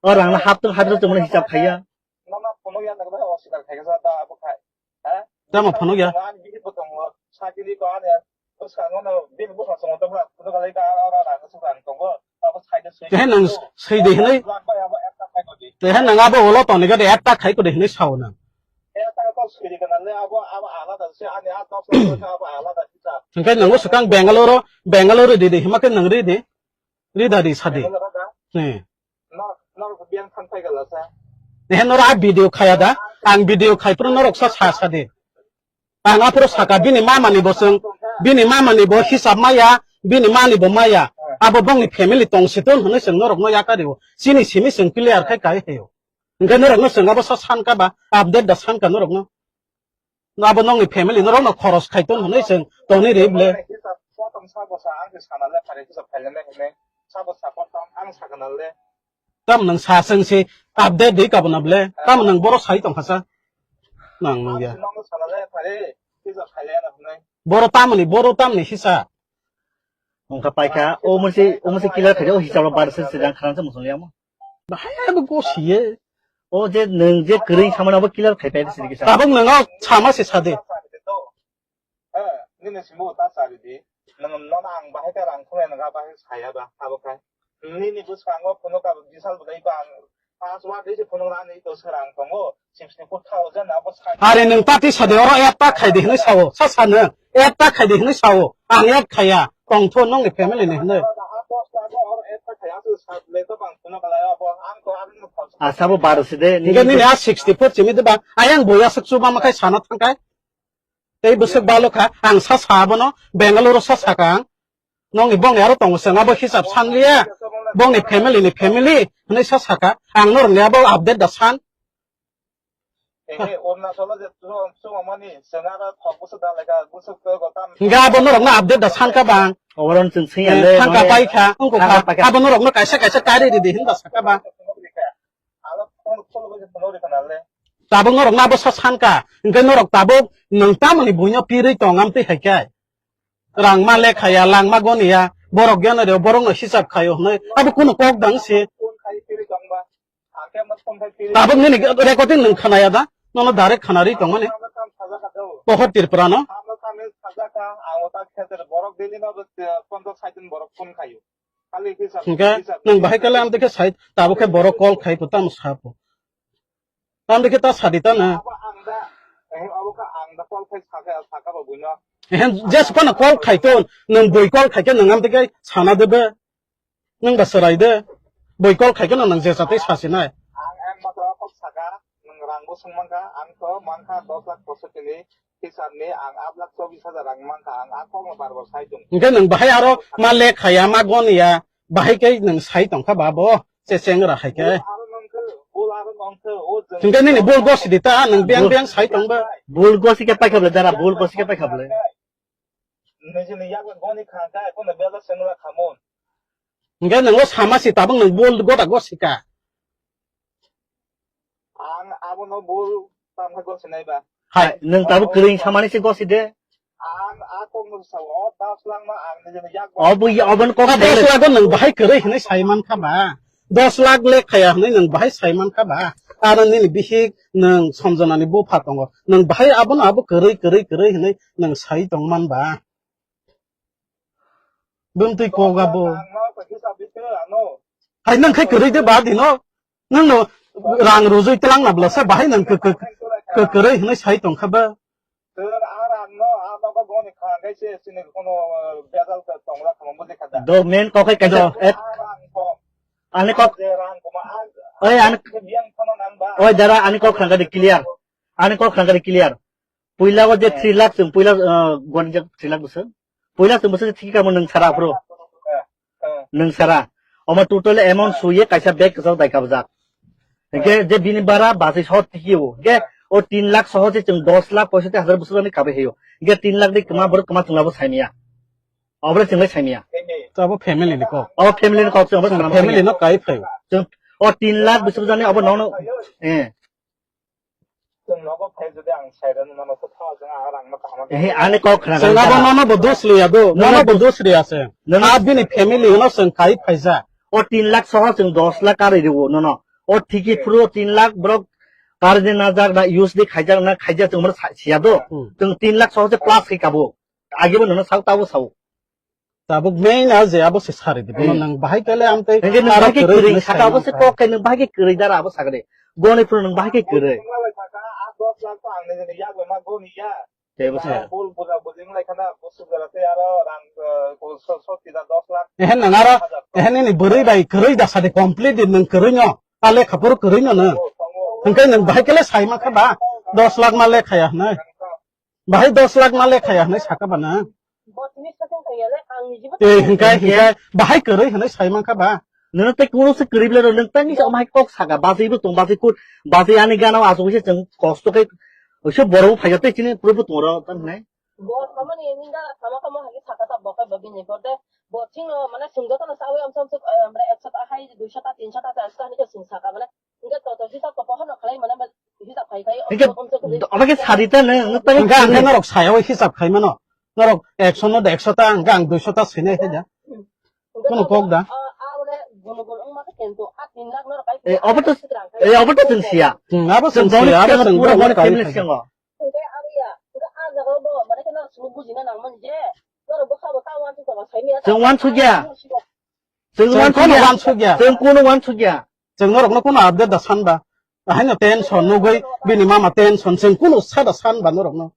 o rang no hap to hap to twi hisab khaiya. Nono phunukya nang bai oswkar khaikha sa da abo khai. Ha? Tamo phunukya? Ang bihik bo tongo, sakini ko ani bwskango no bini bwskango tongo, phunuk lai ka aro rang swk rang tongo. Abo side side. Tehe nang side hinai. Abo ekta khai ko di. Tehe nang abo ulo toniga de ekta khai ko de hinai sao nang. Ekta ko side kana le abo, abo alada se ani a tok se abo alada se sa. Hingke nang swkang Bengaluru, Bengaluru di de hima ke nang ri de. Ri da ri sa de. Bengaluru da? Ni. Norok, norok biang thang phai gala sa. Nehe norok a video khaya da? Ang video khai phuru norok sa sa sa de. Ang aphuru saka bini mama ni bo chwng, bini mama ni bo hisab maya, bini mani bo maya. Abo bongni family tong si ton hwnwi chwng norok no yakario. Chini simi chwng clear khai kai heyo. Hwnkhe norok no chwng abo sa san ka ba, update da san ka norok no. Abo nokni family norok no khoros khai ton hwnwi chwng toni ri ble. Hisab, sa tong sa bo sa, ang se sana le phari hisab khai le hwnwi. Sa bo sa tong, ang sa kana le. Tam nang sa seng si update di kabuna ble. Tam nang boro sai tong khasa. Nang nang ya. Ang se nang sana le phari hisab khai le na hwnwi. Boro tamni, boro tamni hisa. Wngkha paikha, o mose, o mose killer khaide, o hisab bar se se jang kharang se musung liya mo. Bahai abo gosiye. O je nwng je kwrwi samani abo killer khai pai se kisa. Tabuk nwng o sama se sade. Eh, nini simo ta sari di. Nwng nono ang bahai ta rang khunai nwng bahai saya ba abo khai. Nini bwskango phunuk ka bisal bwdai ko ang pass ward ri se phunuk rani to serang tongo. Sixty-four thousand abo sai. Are nwng ta ti sade oro app ta khai di hinwi sao. Sa sa nwng app ta khai di hinwi sao. Ang app khaya. Tongtho nongni family ni hinwi. Asabo baro se de. Hingke nini a sixty-four chimi de ba. Ayang boya suk chuba makai sana thangkai. Tei bwswk balo kha, ang sa sa abono, Bengaluru sa sa kha ang. Nongni bongni aro tongo chwng abo hisab san liya, bongni family ni family hwnwi sa sa kha. Ang norokni abo update da san. Ehe, Arunachalo je chwng, chwng mani, chwng aro thok bwswk da lekha, bwswk to gotam. Hingke abo norokno update da san kha bang. Oboron chwng sing Eh, ale, thangka mane, pai kha, wngkha thangka kha. Pai kha. Abo norokno kaisa kaisa kari ridi hinba sa kha bang. Tabuk norok nabo sa sanka, hingke norok tabuk nwng tamoni buino pirwi tong amtwi hai khe. Rangma lekhaya, langma goniya, borok geno reo, borokno hisab khaio hwnwi, abo kunu kok dang se. Tabuk nini recording nwng khanaya da? Nono direct khanarwi tongmani. Pohor Tripura no. Hingke nwng bahai kale amtwi khe sai, tabuk khe borok call khai pho tamo sa pho. Amtwi khe ta sadi ta na. Ehe, jes kono call khai ton, nwng bui call khai khe nwng amtwi khe sana de be. Nwng ba chwrai de. Bui call khai khe nwng je chatwi sa sinai. Ang, ang matro kok saka, nwng rang bo swng mankha, ang to mankha dos lakh posotti ni hisab ni, ang aat lakh chobbish hajar rang mankha, ang a kokno bar bar sai tong. Hingke nwng bahai aro ma lekhaya, ma goniya, bahai khe nwng sai tongkha ba bo, che chengra hai khe. Bul aro nongkhe, bul aro nongkhe, o jwng. Hingke nini bul gosi di ta, nwng biyang biyang sai tong ba. Bul gosi khe paikha ble dara, bul gosi khe paikha ble. Nijini yakni goni kha khe, kono bela sengla khamon. Hingke nwng o sama si tabuk nwng bul gota gosi ka. Ang abono bul tamkha gosinai ba. Hai, nwng tabuk kwrwi samani se gosi de. Ang a kokno sao, o dos lakh ma ang nijini yak. Obo ya, obon kok dos lakh nwng bahai kwrwi hinwi sai mankha ba. Dos lakh lekhaya hinwi nwng bahai sai mankha ba. Aro nini bihik nwng Somjonani bupha tongo. Nwng bahai abono abo kwrwi, kwrwi, kwrwi hinwi nwng sai tongman ba. Bumtwi koga bo. Hai nang khai kwrwi de ba dino. Nang no rang rujui tlang na bla sa bahai nang kw-, kw-, kw-, kwrwi hwnwi sai tong kha ba. Do men kok hai kaisa. Do. Ani kok. Oi, ani. Oi, dara, ani kok khangkha de clear. Ani kok khangkha de clear. Puila o je three lakh chwng puila, uh, goni je three lakh bwswk. Puila chwng bwswk thik kamo nwng sara aphuru. Nwng sara. Omo total amount suye kaisa bag kwchak dai kabjak. Hingke je bini bara basi sot tiki o. Hingke o tin lakh soho je chwng dos lakh poisoti hajar bwswk ani kabe heyo. Hingke tin lakh de kwma borok kwma chwng labo saimya. Obole chwng lai saimya. Abo family ni kok. Abo family ni kok chwng abo family no kai phaio. Chwng o tin lakh bwswk jani abo nono, eh. Chwng nogo phai jodi ang sairani mano, to thawa chwng ang rang no kaham. Ehe, ani kok khna. Chwng abo nono bo dos liya do, nono bo dos liya se. Nono. A bini family no chwng kai phaija. O tin lakh soho chwng dos lakh karwi rwo nono. O thiki phuru o tin lakh borok karwi najak na use di khaijak na khaijak chwng mano sa-, siya do. Hmm. Chwng tin lakh soho se plus khai kabo. Agi bo nono sao tabo sao. Tabuk main a je abo se sari di. Bono hmm. Nang bahai kele amtei. Nang bahai ke kwrwi saka abo se kok kai nang bahai ke kwrwi dara abo sakade. Goni phuru nang bahai ke kwrwi. Tebo se. Ehe nang aro ehe nini bwrwi bai kwrwi da sadi complete di nang kwrwi no. A lekha phuru kwrwi no nang. Hingke nang bahai kele sai ma kha ba. Dos lakh ma lekha ya hwnwi. Bahai dos lakh ma lekha ya hwnwi saka ba na. Bo tini sakang kaya le ang jibo. Eh, hingkai, hingkai, bahai kwrwi hwnwi sai mankha ba. Nono tei kuno se kwrwi bwle rw, nwng tei nisa omhai kok saka, basi bo tong, basi kut, basi ani gana o asuk se chwng kosto khe, se borok bo phaijak tei chini puro bo tong ro, tamo hwnwi. Bo samani ninda sama kamo hai saka ta bo kai bo bini bo de, bo ching lo mane sung joto no sawi amsa amsa, eh, mane ekso ta hai, duiso ta, tinso ta, charso ta hwnwi khe sung saka mane. Hingke to to hisab to pohor no khlai mane ba hisab khai khai. Hingke omo khe sadi ta nang, nang tani. Hingke ang norok saya o hisab khai mano. Norok ekso no ekso ta, hingke ang duiso ta sinai khe ja. Kono kok da. Eh, obo to, eh, obo to chwng siya. Hmm, abo chwng siya, abo chwng pura family siya. Chwng wansukya. Chwng kono wansukya. Chwng kono wansukya. Chwng norokno kono update da sanba. Ahaino tension nugwi bini mama tension chwng kono sada sanba norokno.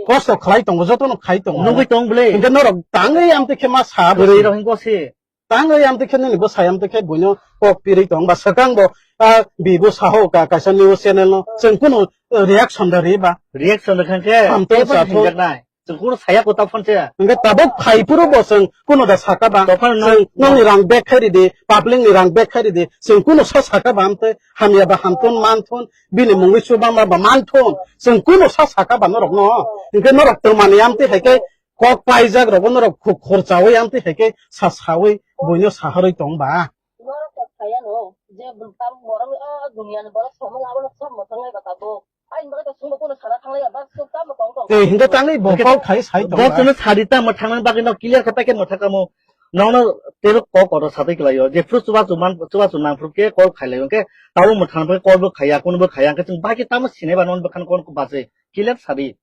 Kosto khlai tongo, jotono khai tongo. Nugwi tong bwle. Hingke norok tangwi amtwi khe ma sa bwrwi rok hingko se. Tangwi amtwi khe nini bwsai amtwi khe buino kok pirwi tong ba swkang bo, ah, bi bo saho ka kaisa news channel no chwng kono reaction da ri ba. Reaction da khan khe. Amtwi tei bo sa thok. Hinjak nai. Chwng kunu saya kota phone se. Hingke tabuk phai phuru bo chwng kunu da saka ba. Tokhan no. Chwng nokni rang bag khai ridi, public ni rang bag khai ridi. Chwng kunu sa saka ba amtwi hamya ba hamthun manthun, bini mungwi chuba ma ba manthun. Chwng kunu sa saka ba norok no. Hingke norok twmani amtwi hai khe kok paijak rogo norok khu-, khorchawi amtwi hai khe sa sawi buino saharwi tong ba. Norok kok saya no, je borok o dunia ni borok samung abo no sab mothang lai ba tabuk. Aini bagwi to chwngbo kunu sana thanglaiya, bas chwng tamo tong tong. Tei hingke tangwi bo hingke kok khai sai tong bo ba. Chwngno sadi tamo thangnani bagwi no clear khe paikhe mwthang kamo. Nono tebo kok kotor satwi kwlaio. Jephru chubachu man, chubachu nangphru khe call khailaio. Hingke tabuk mwthang bagwi call bo khaiya, kunu bo khaiya. Hingke chwng bahai khe tamo sinai ba nono bwkhano call bachwi. Clear sadi.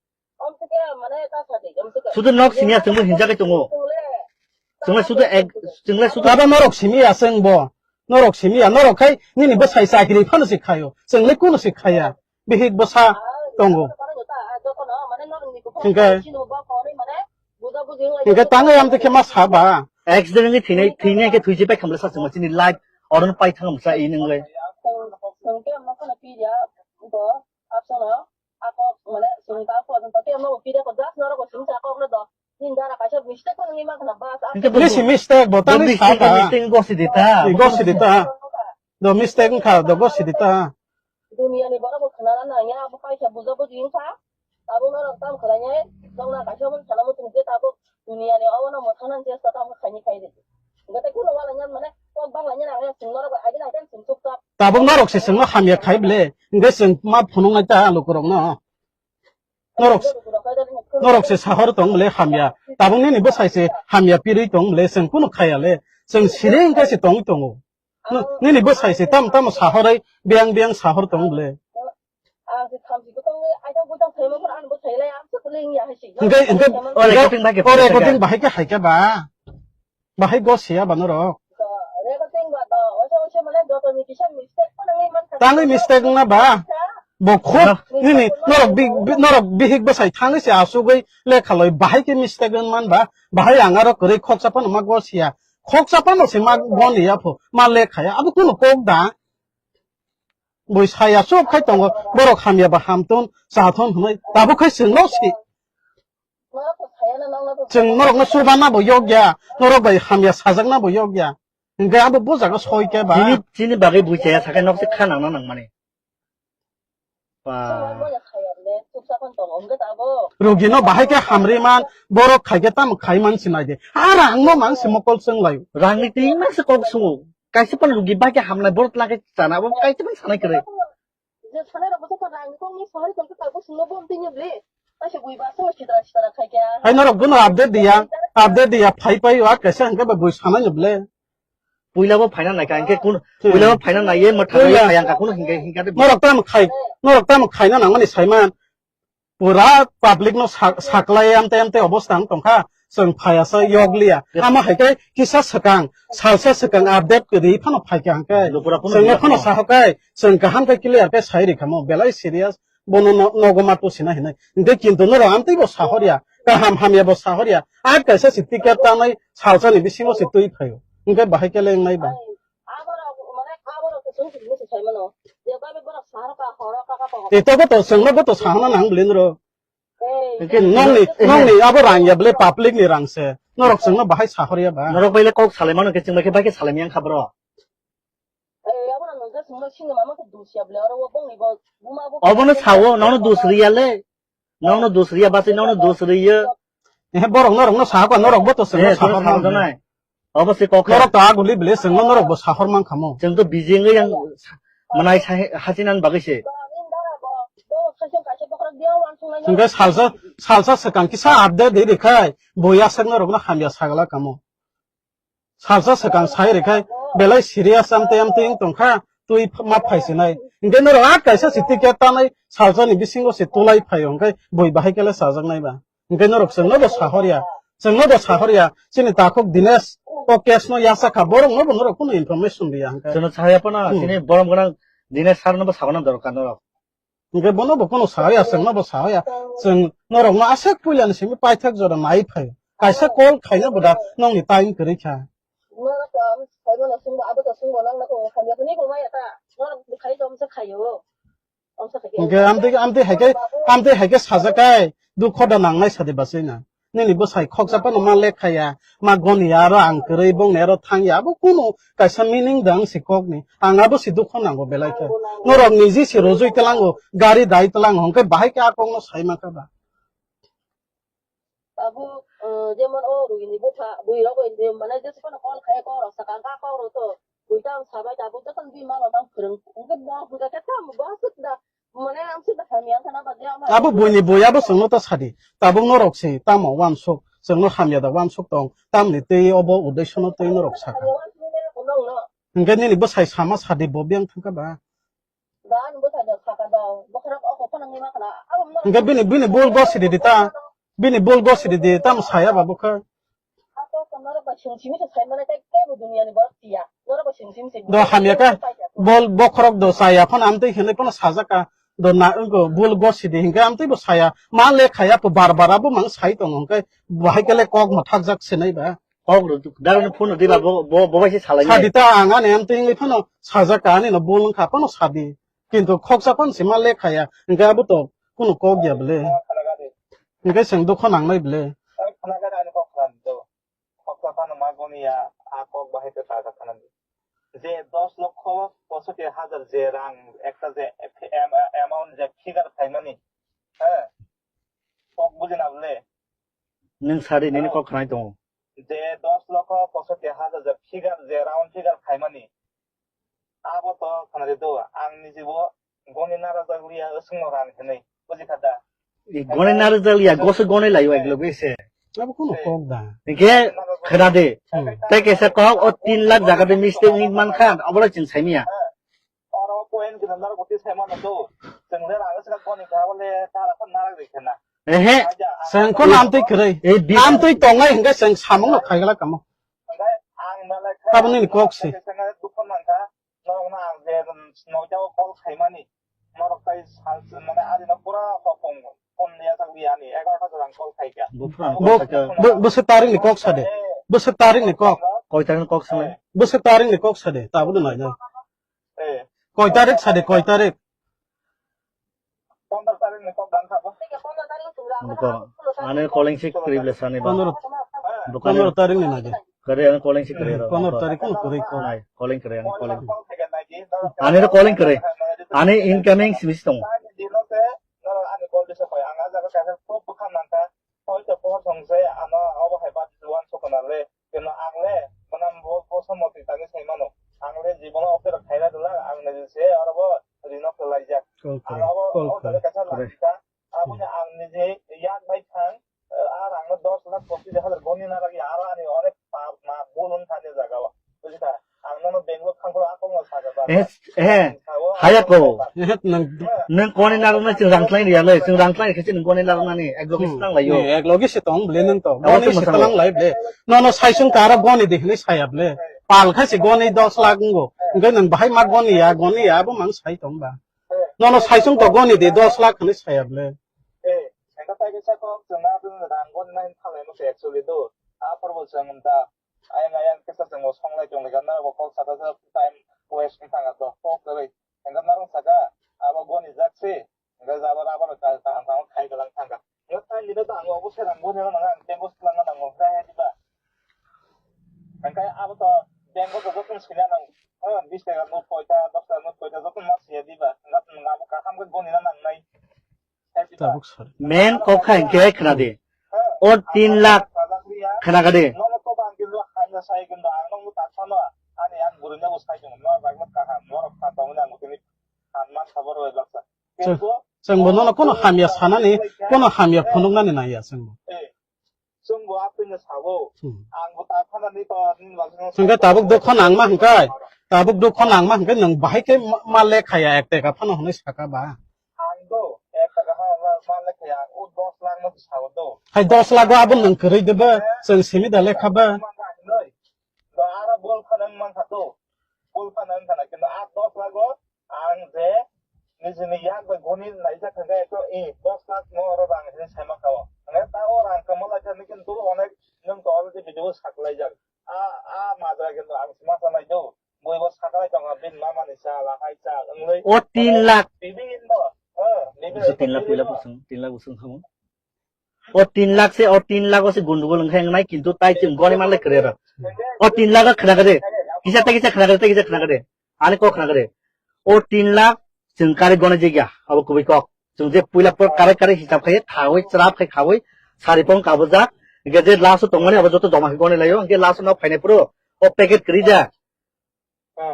Sudu nok siniya chwngbo hinjagwi tongo. Chwngle sudu ek, chwngle sudu. Abo norok simi ya chwng bo. Norok simi ya, norok khai nini bwsai chakri phano se khaio. Chwngle kunu se khaya. Bihik bwsa tongo. Hingke, hingke tangwi amtwi khe ma sa ba. Accident ni thwinai, thwinai khe thwisi pai khamle sa chwngma chini life oron pai thangam sa i nwngle. Hingke bo mistake, mistake bo tangwi sa ba. Mistake, mistake gosi dita. Gosi dita. Do mistake wngkha, do gosi dita. Duniya ni borok bo khwnana nangya, abo kaisa buja buji wngkha. Tabuk norok tamo khlainai, nokna kaisa omo sana muchung je tabuk duniya ni obono mwthangna chesta tamo khaini khairi. Hingke tei kunu wala nyan mane kok bangla nyan ang chwng norok bai agina khe chwng chukchak. Tabuk norok se chwngno hamya khai bwle, hingke chwng ma phunuknai ta lukurokno. Norok, norok se sahor tong bwle hamya. Tabuk nini bwsai se hamya pirwi tong bwle, chwng kunu khaya le. Chwng siri hingke se tongwi tongo. Nini bwsai se tamo tamo sahorwi biyang biyang sahor tong bwle. Hingke, hingke, o recording bahai khe hai khe ba. Bahai go siya ba norok. Tangwi mistake wngna ba. Bo khub nini norok bi-, bi-, norok bihik bwsai thangwi se asugwi lekha loi bahai khe mistake wng man ba. Bahai ang aro kwrwi khoksa phano ma go siya. Khoksa phano se ma go ni ya pho. Ma lekha ya. Abo kuno kok da. Bui saya sub khai tongo. Borok hamya ba hamthun, chathun hwnwi. Tabuk khai chwngno si. Chwng norokno chubanabo yokya, norok bai hamya sajaknabo yokya. Hwnkhe abo bo jaga soi khe ba. Chini, chini bagwi buichaya sakai nok se kha nangna nangmani. Ba. Rugino bahai khe hamri man, borok khai khe tamo khai man sinai de. Ar ang no man se mokol chwng lai. Rangni twi ma se kok sungo. Kaisa pan rugi bai khe hamnai borok lage chana bo kaisa pan sanai kwrwi. Je sanai rok bwswk rang ni kok ni sahari tong khe tabuk sungno bom tini bli. Kaisa bui ba so sitra sitra khai khe. Hai norok bono update diya, update diya, phai phai wa kaisa hwnkhe ba bui sanai ni ble. Puila bo phaina nai ka hwnkhe kun, hmm, puila bo phaina nai ye ma thang ye phai ang ka kun hwnkhe hwnkhe de. Norok tamo khai, norok tamo khaina nangmani saiman. Pura public no sa-, saklai amte amte obostha wng tongkha, chwng phaiya sa yokliya. Yes. Amo hai khe kisa swkang, salsa swkang update kwrwi phano phaikha hwnkhe. Lupura phano chwngno phano saha khe, chwng kaham khe clear khe sai rikha mo, belai serious, bono no-, nogo ma tusina hinwi. Hwnkhe kintu norok amtwi bo sahorya, kaham hamya bo sahorya. A kaisa se ticket tanai salsa ni bisingo se twi phaio. Hwnkhe bahai khe le wngnai ba. Ito bo to chwngno bo to sahana nang bwlwi noro. Nongni, nongni abo rang ya bwlwi public ni rang se. Norok chwngno bahai sahor ya ba. Norok bai le kok salai mano khe chwng bai khe bai khe salai yang kha bro. Obono sawo, nono dus riya le. Nono dus riya basi nono dus riya. Eh, borok norokno sahakha, norokbo to chwngno sahor mano. Obo se kok. Norok to aguli bile chwngno norokbo sahor man khamo. Chwng to bijing yang manai hachinan bagwi se. Hwnkhe salsa, salsa swkang kisa update de rikhai, bui aswk norokno hamya sagala kamo. Salsa swkang sai rikhai, belai serious amtwi amtwi wng tongkha, twi ma phaisinai. Hwnkhe norok a kaisa se ticket tanai salsa ni bisingo se tulai phaio, hwnkhe bui bahai kele chajaknai ba. Hwnkhe norok chwngno bo sahorya, chwngno bo sahorya, chini takhuk Dinesh o case no yasa kha, borok no bo norok kunu information riya hwnkhe. Chwngno sahorya phano, hmm, chini borom gwnang Dinesh sir no bo sawana dorkar norok. Hwnkhe bono bo kunu sahorya, chwngno bo sahorya, chwng norok no aswk puila ni simi paithak jora nai phai. Kaisa call khaina bo da nongni time kwrwi kha. Hwnkhe amtwi, amtwi hai khe, amtwi hai khe sajak kai, dukho da nangnai sadi bachai na. Nini bwsai khoksa phano ma lekha ya, ma goni ya, aro ang kwrwi bongni aro thang ya, abo kunu kaisa meaning da wng si kok ni. Ang abo si dukho nango belai khe. Norok niji si rojui tlango, gari dai tlango, hwnkhe bahai khe a kok no sai mankha ba. Abo, eh, jemon o rugini bupha, bui rok bai de, mane jesa phano call khai kok rok sakang kha kok rok to. Bui tang sabai tabuk joto bui ma rok tang phwrwng. Hwnkhe bo hwnkha khe tamo bo aswk da, mane amswk da hamya wngkha na ba de ama. Abo buini bui abo chwngno ta sadi. Tabuk norok se tamo uansuk, chwngno hamya da uansuk tong. Tamni tei obo uddesyo no tei norok saka. Hwnkhe nini bwsai sama sadi bo biyang thangkha ba. Hwnkhe bini, bini bul gosi ridi ta. Bini bul gosi ridi ta, tamo saya ba bwkha. Do hamya khe, bol bokhorok do chaya phano amtwi hinwi phano sajak ka. Do na, wngkha bul gosi di hinkhe amtwi bo saya. Ma le khaya pho bar bar abo mang sai tongo hinkhe bahai khe le kok ma thakjak sinai ba. Kok rw dagwino phone rwdi ba, bo, bo, bo bai se salai nai. Sadi ta ang ani amtwi wngwi phano sajak ka, ani no bul wngkha phano sadi. Kintu khoksa phano se ma le khaya, hwnkhe abo to kunu kok ya bwle. Hwnkhe chwng dukho nangnai bwle. Khoksa phano ma goni ya, a kok bahai khe sajak khana di. Je dos lokho posotti hajar je rang ekta je am-, amount je figure khaimani, he? Kok bujina bwle. Nwng sadi nini kok khnai tongo. Je dos lokho posotti hajar je figure, je round figure khaimani. Abo to khnari do, ang nijibo goni narwkjak liya, swngno rang hinwi, buji kha da? I goni narwkjak liya, goso goni laio ek loge se. Abo kuno kok da. Hinkhe khna de. Hmm. Tei kaisa kok o tin lakh jaga de mistake wngwi man kha, obo le chwng sai manya. Oro point gwnang narwk bwtwi sai mano do. Chwng le rang swkang goni kha, abo le ta rok narwk rikhe na. Ehe. Chwng kheno amtwi kwrwi. Ei bi- Amtwi tongnai hinkhe chwng samung no khaigala kamo. Abo nini kok se. Norokno ang je, um, noida o call khaimani, norok tai sal, mane, ani no pura hopong, phone liya jak liya ani, egaroh ta jora ang call khaikha. Bo, bo, bo se tarik ni kok sade. Bo se tarik ni kok. Koi tarik ni kok sade? Bo se tarik ni kok sade. Tabuk no naina. Eh. Koi tarik sade, koi tarik? Pondro tarik ni kok dan thabo. Buko, ani calling si kwrwi ble sani ba. Pondro, buko ani pondro tarik ni naide. Kare ani calling si kwrwi ro. Pondro tarik ko kwrwi ko. Nai, calling kwrwi, ani calling. Ani ro calling kwrwi. Ani incoming si bisi tongo. Ani call disa koi, ang a jaga kaisa top bwkha nangkha. Hoi to pohor song se ano obo hai bat juan sokona le. Keno ang le, manam bo, bo somoti tangwi sai mano. Ang le jibono office rok khaina dula, ang le se oro bo rino kwlaijak. Call kore, abo, call abo kore. Jaga kaisa kore. Lagika, aboni ang nije yak bai thang, eh, ar ang no dos lakh pochis hajar goni na lagi, aro ani onek pa, ma, bul wng thani jaga o. Bujikha? Ang nono Bangalore thangphuru akong no saga ba. Eh, eh, haya ko. Eh, nang Nang goni narwknai chwng rang tlai riya le, chwng rang tlai khe chwng goni narwknani ek logi Hmm. se tang lai o. Ni, ek logi se tong ble nang to. Abo Goni se se masang tang lai ble. No, no, sai sung tara goni de hinwi saya ble. Pal khai se goni dos lakh ngo. Ngai nang bahai ma goni ya, goni ya, abo mang sai tong ba. No, no, sai sung to goni de dos lakh hinwi saya ble. Eh, engka tai kisa kok chwng na rang goni nai thalai mo se actually do. A porbo chwng ta. Ayang ayang kisa chwng bo songlai tong lai kha, nang bo kok saka sa time waste wng thang kha to, kok kwrwi. Hwnkhe norok saka, abo goni jak se, hwnkhe jabo rubber kaham kaham khai kwlang thang kha. Hwnkhe tai nini to ang obo se rang goni rw nang, ang bank o swlangna nango, hwnkhe hai diba? Hwnkhe abo to bank o to joto swina nang, ha, bis taka note koita, dos taka note koita joto ma swiya diba? Hwnkhe nwng abo kaham khe goni na nangnai. Tabuk sar. Men kok kha hwnkhe khna di. O tin lakh khna kha di. Chwng, chwng bo nono kono hamya sanani, kono hamya phunuknani nangya chwng bo. Chwng bo atwino sabo. Hmm. Ang bo ta phanani to nini bagwi no. Hwnkhe tabuk dukho nangma hwnkhe, tabuk dukho nangma hwnkhe nwng bahai khe ma, ma lekhaya ek teka phano hwnwi saka ba. Ang do ek teka ha ma, ma lekhaya, o dos lakh no sabo do. Hai dos lakh o abo nwng kwrwi de ba, chwng simi da lekha ba. Do aro bol phano wng mankha do. Bol phano wng khana, kintu a dos lakh o ang je nijini yak bai goni naijak hwnkhe ekto, eh, dos lakh no oro rang hinwi saima kha o. Hwnkhe ta o rang kwma lai thani kintu onek nwng to already video saklaijak. A, a majra kintu ang se ma sanai do. Bui bo saklai tongkha bini mama ni cha, lahai cha, wngwi. O tin lakh. Bibinno, eh, bibinno. Tin lakh puila bwswng, tin lakh bwswng khamu. O tin lakh se, o tin lakh o se gundugul wngkha wngnai, kintu tai chwng goni manlai kwrwi rw. O tin lakh o khna kwrwi. Kisa tei kisa khna kwrwi, tei kisa khna kwrwi. Ani kok khna kwrwi. O tin lakh chwng kari goni jigya, abo kubui kok. Chwng je puila por kare kare hisab khai, thawi, chwrap khai khawi, sari pong kabujak. Hwnkhe je last o tongmani abo joto joma khai goni laio, hwnkhe last o nok phainai phuru o packet kwrwi ja.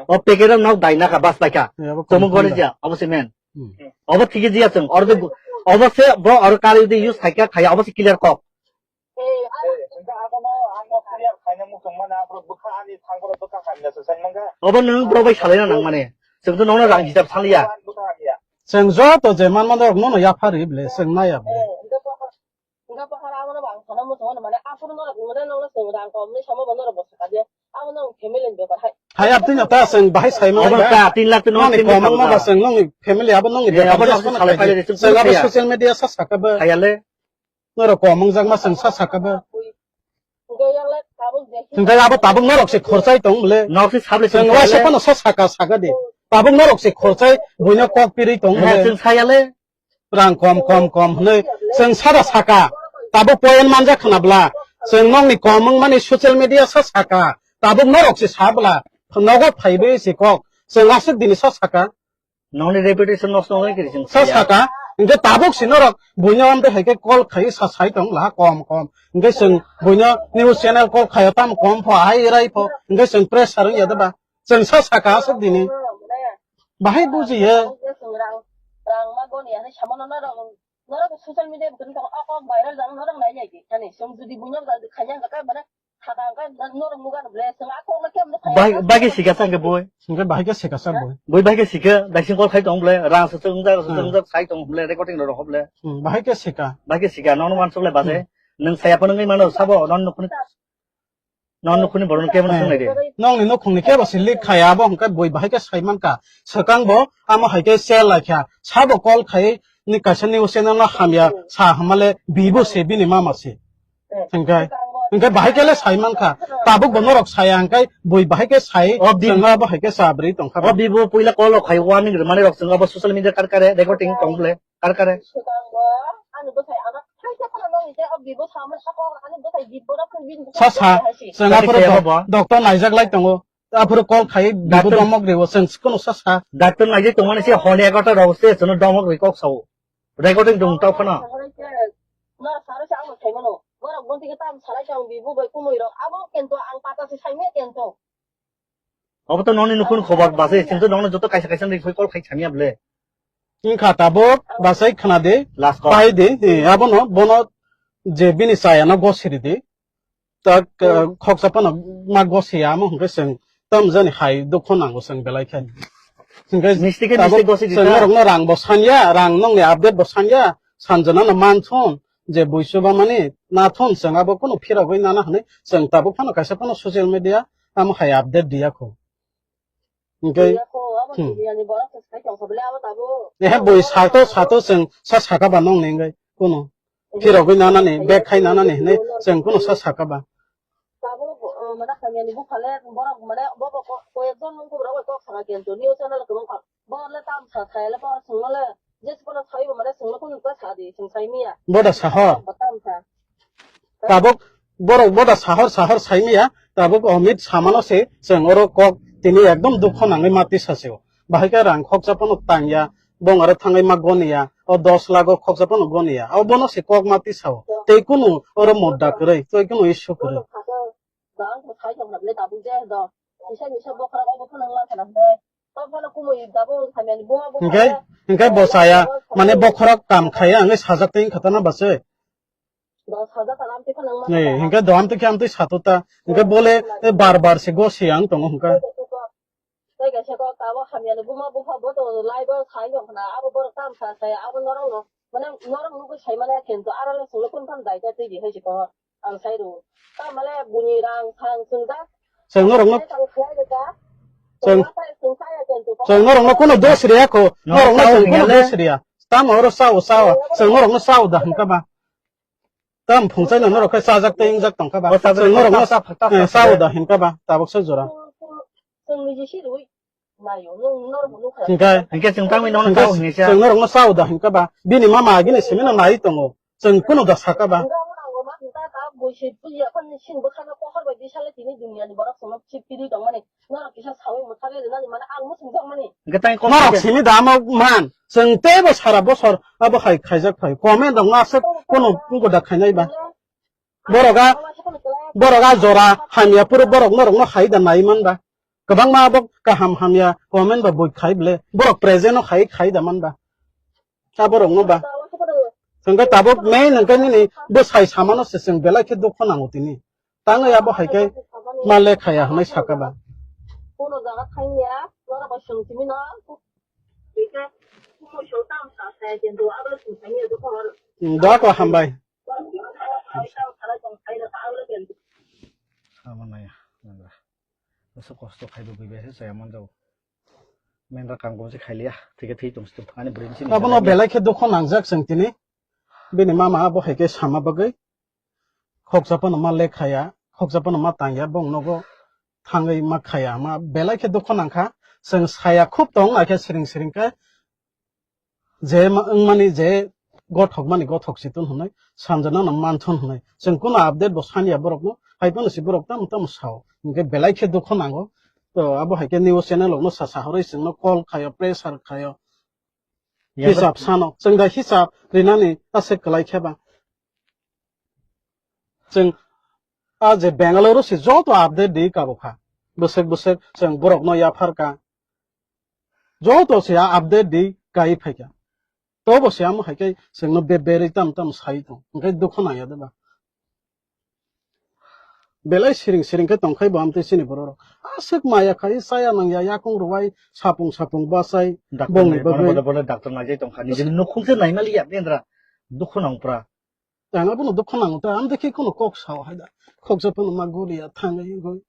O packet o nok dai nakha, bas paikha. Chomok goni jia, obo se men. Obo thigi jia chwng, oro de, obo se bo oro kari de use khaikha, khaya, obo se clear kok. Obo nwng bro bai salaina nang mane. Chwng to nokno rang hisab saliya. Chwng joto je man mano rok nono yapha ri ble, chwng naya ble. Hwnkhe bokhara abono bo ang sana muchungo mane, aphuru norok nungre nongno chwng rang komni samo bo norok bo sakha je, abo norok family ni bepar hai. Hai, abtwi no ta chwng bahai sai mano. Obo ba? Ka tin lakh twi nong Nongni family komang ma ba kha. Chwng nongni family abo nongni Ye, bepar abo je nok sano salai khai. Phai de, chwng Chwng abo phiya. Social media sa sakha ba. Hayale. Norok komang jak ma chwng sa sakha ba. Hwnkhe yang lai tabuk je. Hwnkhe abo tabuk norok se khorchai tong bole. Nok se sable Chwng chwng waisa phayale. Phano sa sakha sakha de. Tabuk norok se khorchai buino kok pirwi tong He, bole. Chwng sayale. Rang kom, kom, kom hwnwi chwng sada saka. Tabuk point manjak khna bla. Chwng nokni kom wngmani social media sa saka. Tabuk norok se sa bla. Nogo phaiwi se kok. Chwng aswk dini sa saka. Nokni reputation nosto wngwi kiri chwng Sa saya. Saka. Hwnkhe tabuk se norok buino amtwi hai khe call khai sa sai tong la kom, kom. Hwnkhe chwng buino news channel call khaio tamo kom pho, hai rai pho. Hwnkhe chwng pressure wngya da ba. Chwng sa saka aswk dini. Bahai bujiya. Rang, rang ma goni ya, sama no norok, norok social media button tong, o kok viral jang norok nai nai di. Ani, song judi bunyok jang di khanya ka ka bana, thada ka norok mugan ble, song a kok na kem no khanya. Bai, bai ke sika sang ke boy. Sungke bahai ke sika sang boy. Boy bai ke sika, daising kol khai tong ble, rang sung jak, sung jak sai tong ble, recording ro ble. Hmm, bahai ke sika. Bai ke sika, nono man sok le base. Hmm. Nang saya pa nang mano sabo, non nukun. No nukhungni borok no kebo no Eh, swngnai de. Nongni nukhungni kebo se leak khaya, abo hwnkhe bui bahai khe sai mankha. Swkang bo amo hai khe share laikha. Sabo call khai ni kaisa news channel no hamya sa hamale bibo se bini mama se. Hwnkhe, hwnkhe bahai khe le sai mankha. Tabuk bo norok saya hwnkhe bui bahai khe sai. O bi- Chwng abo hai khe sa bwrwi tongkha. O bibo puila call rok khai warning rwmani rok chwng abo social media kar kare recording tong ble. Kar kare. Swkango ani bwsai ano thaisa phano nongni tei o bibo samani sakao ani bwsai bibora phano bini bwsai Sa sa, bwsai hai si. Chwng Tati aphuru saya doc-, bo? Doctor naijak lai tongo. Aphuru call khai bibo Doctor domok riwo chwng kono sa sa. Doctor naijak tongmani se honi egarota rok se chwngno domok ri kok sao. Recording dong tao phano. Norok saro se ang saimano. Borok bonti khe tam salai se ang bibo bai kumui rok. Abo kento ang pata se saimaya kento. Obo to nokni nukhung khobor bwsai, chwng to nokno joto kaisa kaisa ni call khai samya ble. Wngkha tabuk bwsai khna di, Last call. Pai di, eh, abono, bono je bini chayano gosiri di. Tak, eh, khoksa phano ma gosiya, amo hwnkhe chwng tam jani hai dukho nango chwng belai khe. Hwnkhe Misti khe tabuk misti gosi di chwng ta. Norokno rang bo sanya, rang nongni update bo sanya, sanjana no manthon, je buisu ba mani nathon chwng abo kunu phirogwi nana hwnwi chwng tabuk phano kaisa phano social media amo hai update diya kho. Hwnkhe, Diya kho, abo hmm. Duniya ni borok se sai tong kho bole abo tabuk. Ehe, bui sato, sato chwng sa saka ba nong ni hwnkhe kuno. Ehe. Phirogwi nanani, bag khai nanani hwnwi chwng kuno sa saka ba. Tabuk, uh, mana kanya ni bukhale borok mane bobo ko, ko ekjon nung ko borok kok saka kento news channel ko mangkha. Borok le tam sa, saya le borok chwngno le, jesi bono saibo mane chwngno kunu ta sa di, chwng sai miya. Boda sahor. Tam sa. Tabuk borok boda sahor sahor sai miya, tabuk Amit samano se chwng oro kok tini ekdom dukho nangwi mati sasio. Bahai khe rang khoksa phano tangya, bong aro thangwi ma goniya, o dos lakh o khoksa phano goniya. O bono se kok mati sao. Tei kunu oro mudda kwrwi, tei kunu issue kwrwi. Hwnkhe, hwnkhe bo chaya, mane bokhorok kam khaiya, hwnkhe sajak tei wngkha tana bwsai. Dos hajar taka amtwi phano nangma Eh, ta. Hwnkhe do amtwi khe amtwi sato ta. Hwnkhe bole, eh, bar bar se gosi ang tongo hwnkhe. Tei kaisa kok tabuk hamya ni buma bupha bo to live o sai wngkha na, abo borok tam sa sai, abo norok no, mane norok nugwi sai mane khe to aro le chwngno kunu phano daita twi di hai se ko ang sai rw. Ta male buni rang sang chwng da. Chwng norok no, Chwng khlai rw da. Chwng, Chwng ta chwng saya khe to. Chwng norok no kunu dos riya kho. No, norok no sao chwng kunu hwnya le. Dos riya. Tamo oro sao sao. Chwng norok no sao da hwnkha ba. Tam phungchai no norok khe chajak tei wngjak tongkha ba. O chajak Chwng norok no tongkha, tongkha, eh, tongkha. Sao da hinkha ba, tabuk se jora. Chwng, chwng, chwng niji si rwi naio, nwng norok bo nukha. Hinkhe, hinkhe chwng tangwi nono hinkhe sao hinwi sa. Chwng norok no sao da hinkha ba. Bini mama agini simi no nai tongo. Chwng kunu da saka ba. Nwng rang rang ma hinta ta bui si buji akhon sin bwkhano pohor bai di sale tini duniya ni borok chwngno si piri tongmani. Norok kisa sawi mwthangwi rwnani mane ang muchungjakmani. Hwnkhe tang kok Norok khe. Simi da amo man. Chwng teibo sara bosor abo hai khaijak phai. Comment rok no aswk kono goda khainai ba. Borok a, borok a jora hamya phuru borok norok no hai da nai man ba. Kwbangma abo kaham hamya comment ba bui khai ble. Borok present no hai khai da man ba. Ta borok no ba. Hwnkhe tabuk main hwnkhe nini bwsai samano se chwng belai khe dukho nango tini. Tangwi abo hai khe ma le khaya hwnwi saka ba. Kono jaga thangya, norok bai swng simi no. Bika, kumo so tam sa sa khe do abo swng thangya do khor. Hmm, doa ko hambai. Abo naya, nandra. Asa kosto khai do bibe se saya manjao. Mendra kangkong se khai liya, thike thik tong sto. Ani bwrwi ni sini Abono belai khe dukho nangjak chwng tini. Bini mama abo hai khe sama bagwi. Khoksa phano ma lekhaya, khoksa phano ma tangya, bong nogo thangwi ma khaya, ma belai khe dukho nangkha. Chwng saya khub tong, akhe siring siring khe je ma-, wngmani je gothok mani gothok si tun hwnwi, sanjana no manthon hwnwi. Chwng kuno update bo sanya borok no, hai phano si borok tamo tamo sao. Hwnkhe belai khe dukho nango. To abo hai khe news channel rok no sa sa horwi chwngno call khayo, pressure khayo. Hisab sano, chwng da hisab rinani aswk kwlai khe ba. Chwng a je Bangalore se joto update di kabo kha. Bwswk bwswk chwng borok no yaphar ka. Joto se a update di kai phai kha. Tobo se amo hai khe chwng no be berwi tam tam sai tong. Hwnkhe dukho nangya de ba. Belai siring siring khe tongkhai bo amtwi chini borok rok. Aswk maya khai chaya nangya yakung rwai sapung sapung bachai Doctor bongni nai, bono bagwi. Bono, bono doctor naijai tongkha. Nijini nukhung se naimaliya, bendra. Dukhu nang pura. Ang abono dukho nango ta, ang dekhe kono kok sao hai da. Khoksa phano ma guriya thangwi wngwi.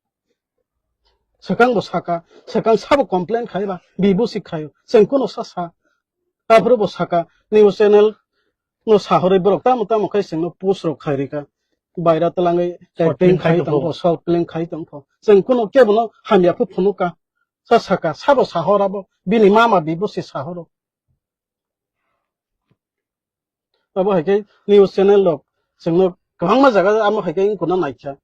Swkang bo saka, swkang sabo complain khai ba, bibusi khaio. Chwng kono sa sa. Aphuru bo saka, news channel no sahorwi borok tamo tamo khai chwngno post rok khai rika. Baira twlangwi short film acting khai khai tongpho. Tongpho, short film khai tongpho. Chwng kono kebono hamya phu phunuka. Sa saka, sabo sahor abo, bini mama bibusi sahoro. Abo hai khe news channel rok chwngno kwbangma jaga amo hai khe wng kuna naikha.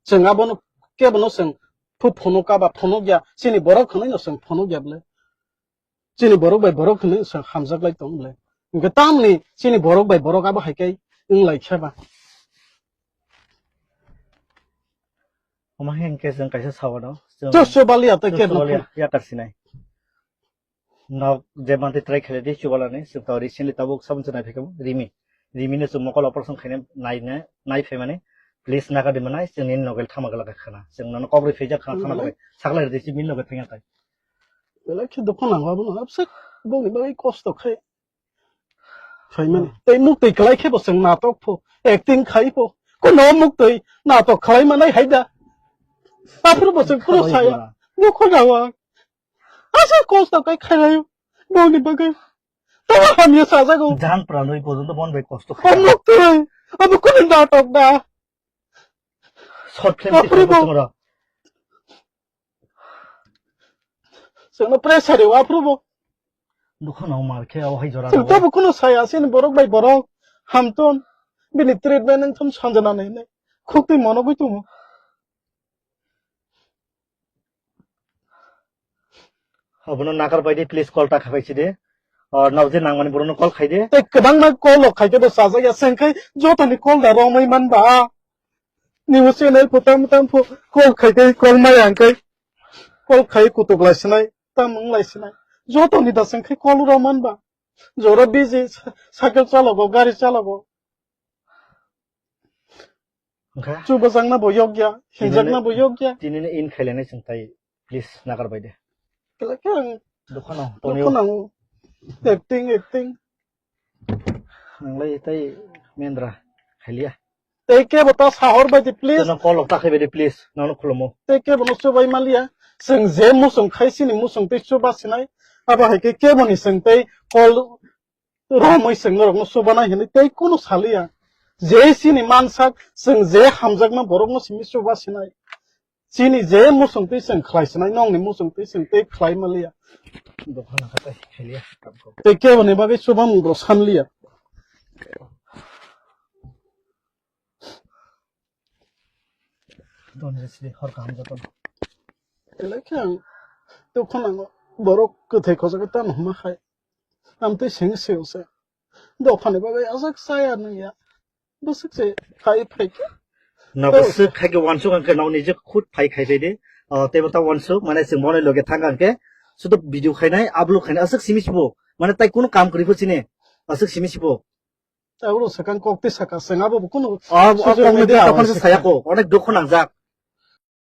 Chwng abono kebono chwng phu phunuk ka ba phunuk ya, chini borok hwnwi no chwng phunuk ya bwle. Chini borok bai borok hwnwi chwng hamjak lai tong bwle. Hwnkhe tamni chini borok bai borok abo hai khe wng lai khe ba. Omo hai hwnkhe chwng kaisa sawano, chwng Chos chobaliya tei chos kebono chobaliya phunuk. Yakar sinai. Nok je mantwi try khaile di chubalani, chwng to recently tabuk sabun se naiphaikha Rimi. Rimi no chwng mokol operation khaina naina, naiphaimani, please naga di manai, chwng nini nokel thama glak khana. Chwng nono kok rwi phaijak khana thana bagwi. Sakla rwdi si min loge thangya tai. Belai khe dukho nango abono, absek bongni bagwi kosto khai. Phaimani. Tei muktwi kwlai khe bo chwng natok pho, acting khai pho. Kono muktwi natok khlai manai hai da. Aphuru bo chwng phuru saya. Dukho nango. Asa kosto kai khainai bongni bagwi. Tamo hamya sajago. Jang pranwi porjonto bon bai kosto khai. Omlok twi. Abo kunu natok da. Short film Aphuru bo. Chwngno pressure rw aphuru bo. Dukho no mar khe o hai jora. Chwng tabo kunu saya sini borok bai borok. Hamton. Bini treatment wngthon sanjana nai nai. Khuk twi monogwi tongo. Abono nakar bai di, please call ta khabai si de. Or nao je nangmani borokno call khai de. Tei kwbangma call rok khai khe bo chajak ya, chwng khai jotoni call da romwi man ba. News channel pho tam tam pho call khai khe call maya hwn khe call khai kutuk lai sinai, tam wng lai sinai. Jotoni da chwng khai call ro man ba. Jora busy, cycle chalogo, gari chalogo. Wngkha? Chubajakna bo yokya, hinjakna bo yokya. Tinini in khailani chwng tai, please, nagar bai de. Kela khe ang Dokhano, tonio. Dokhano ang acting, acting. Ang lai tai mendra khailia. Tei kebo ta sahor bai di, please. Teno call ta khai bai di, please. Nono khulumo. Tei kebo no chubai maliya. Chwng je musung khai sini musung tei chuba sinai. Abo hai khe kebo ni chwng tei call romwi chwng norokno chubanai hinwi tei kunu saliya. Je chini mansak, chwng je hamjakma borokno simi chuba sinai. Chini je muchungtwi chwng khlai sinai, nokni muchungtwi chwng tei khlai manliya. Dophano kha tei khailia. Tei keboni bagwi chubamung rok sanliya. Donjisri hor kaham jotono. Belai khe ang dukhu nango, borok kwthai khojagwi tamo hwnma khai. Amtwi seng seo se. Dophani bagwi ajak chaya nungya. Bwswk se khai phai khe. Nogo swk khai khe wansuk ang khe nokni je khut phai khai phai de. Ah, teibo ta wansuk, mane chwng mone loge thang ang khe. Sudo video khainai, upload khainai, aswk simi sibo. Mane tai kunu kam kwrwi pho chini. Aswk simi sibo. Tabuk swkang kok tei saka, chwng abo bo kunu Oh, oh, social kok ni media tei tokon se saya ko. Onek dukhu nangjak.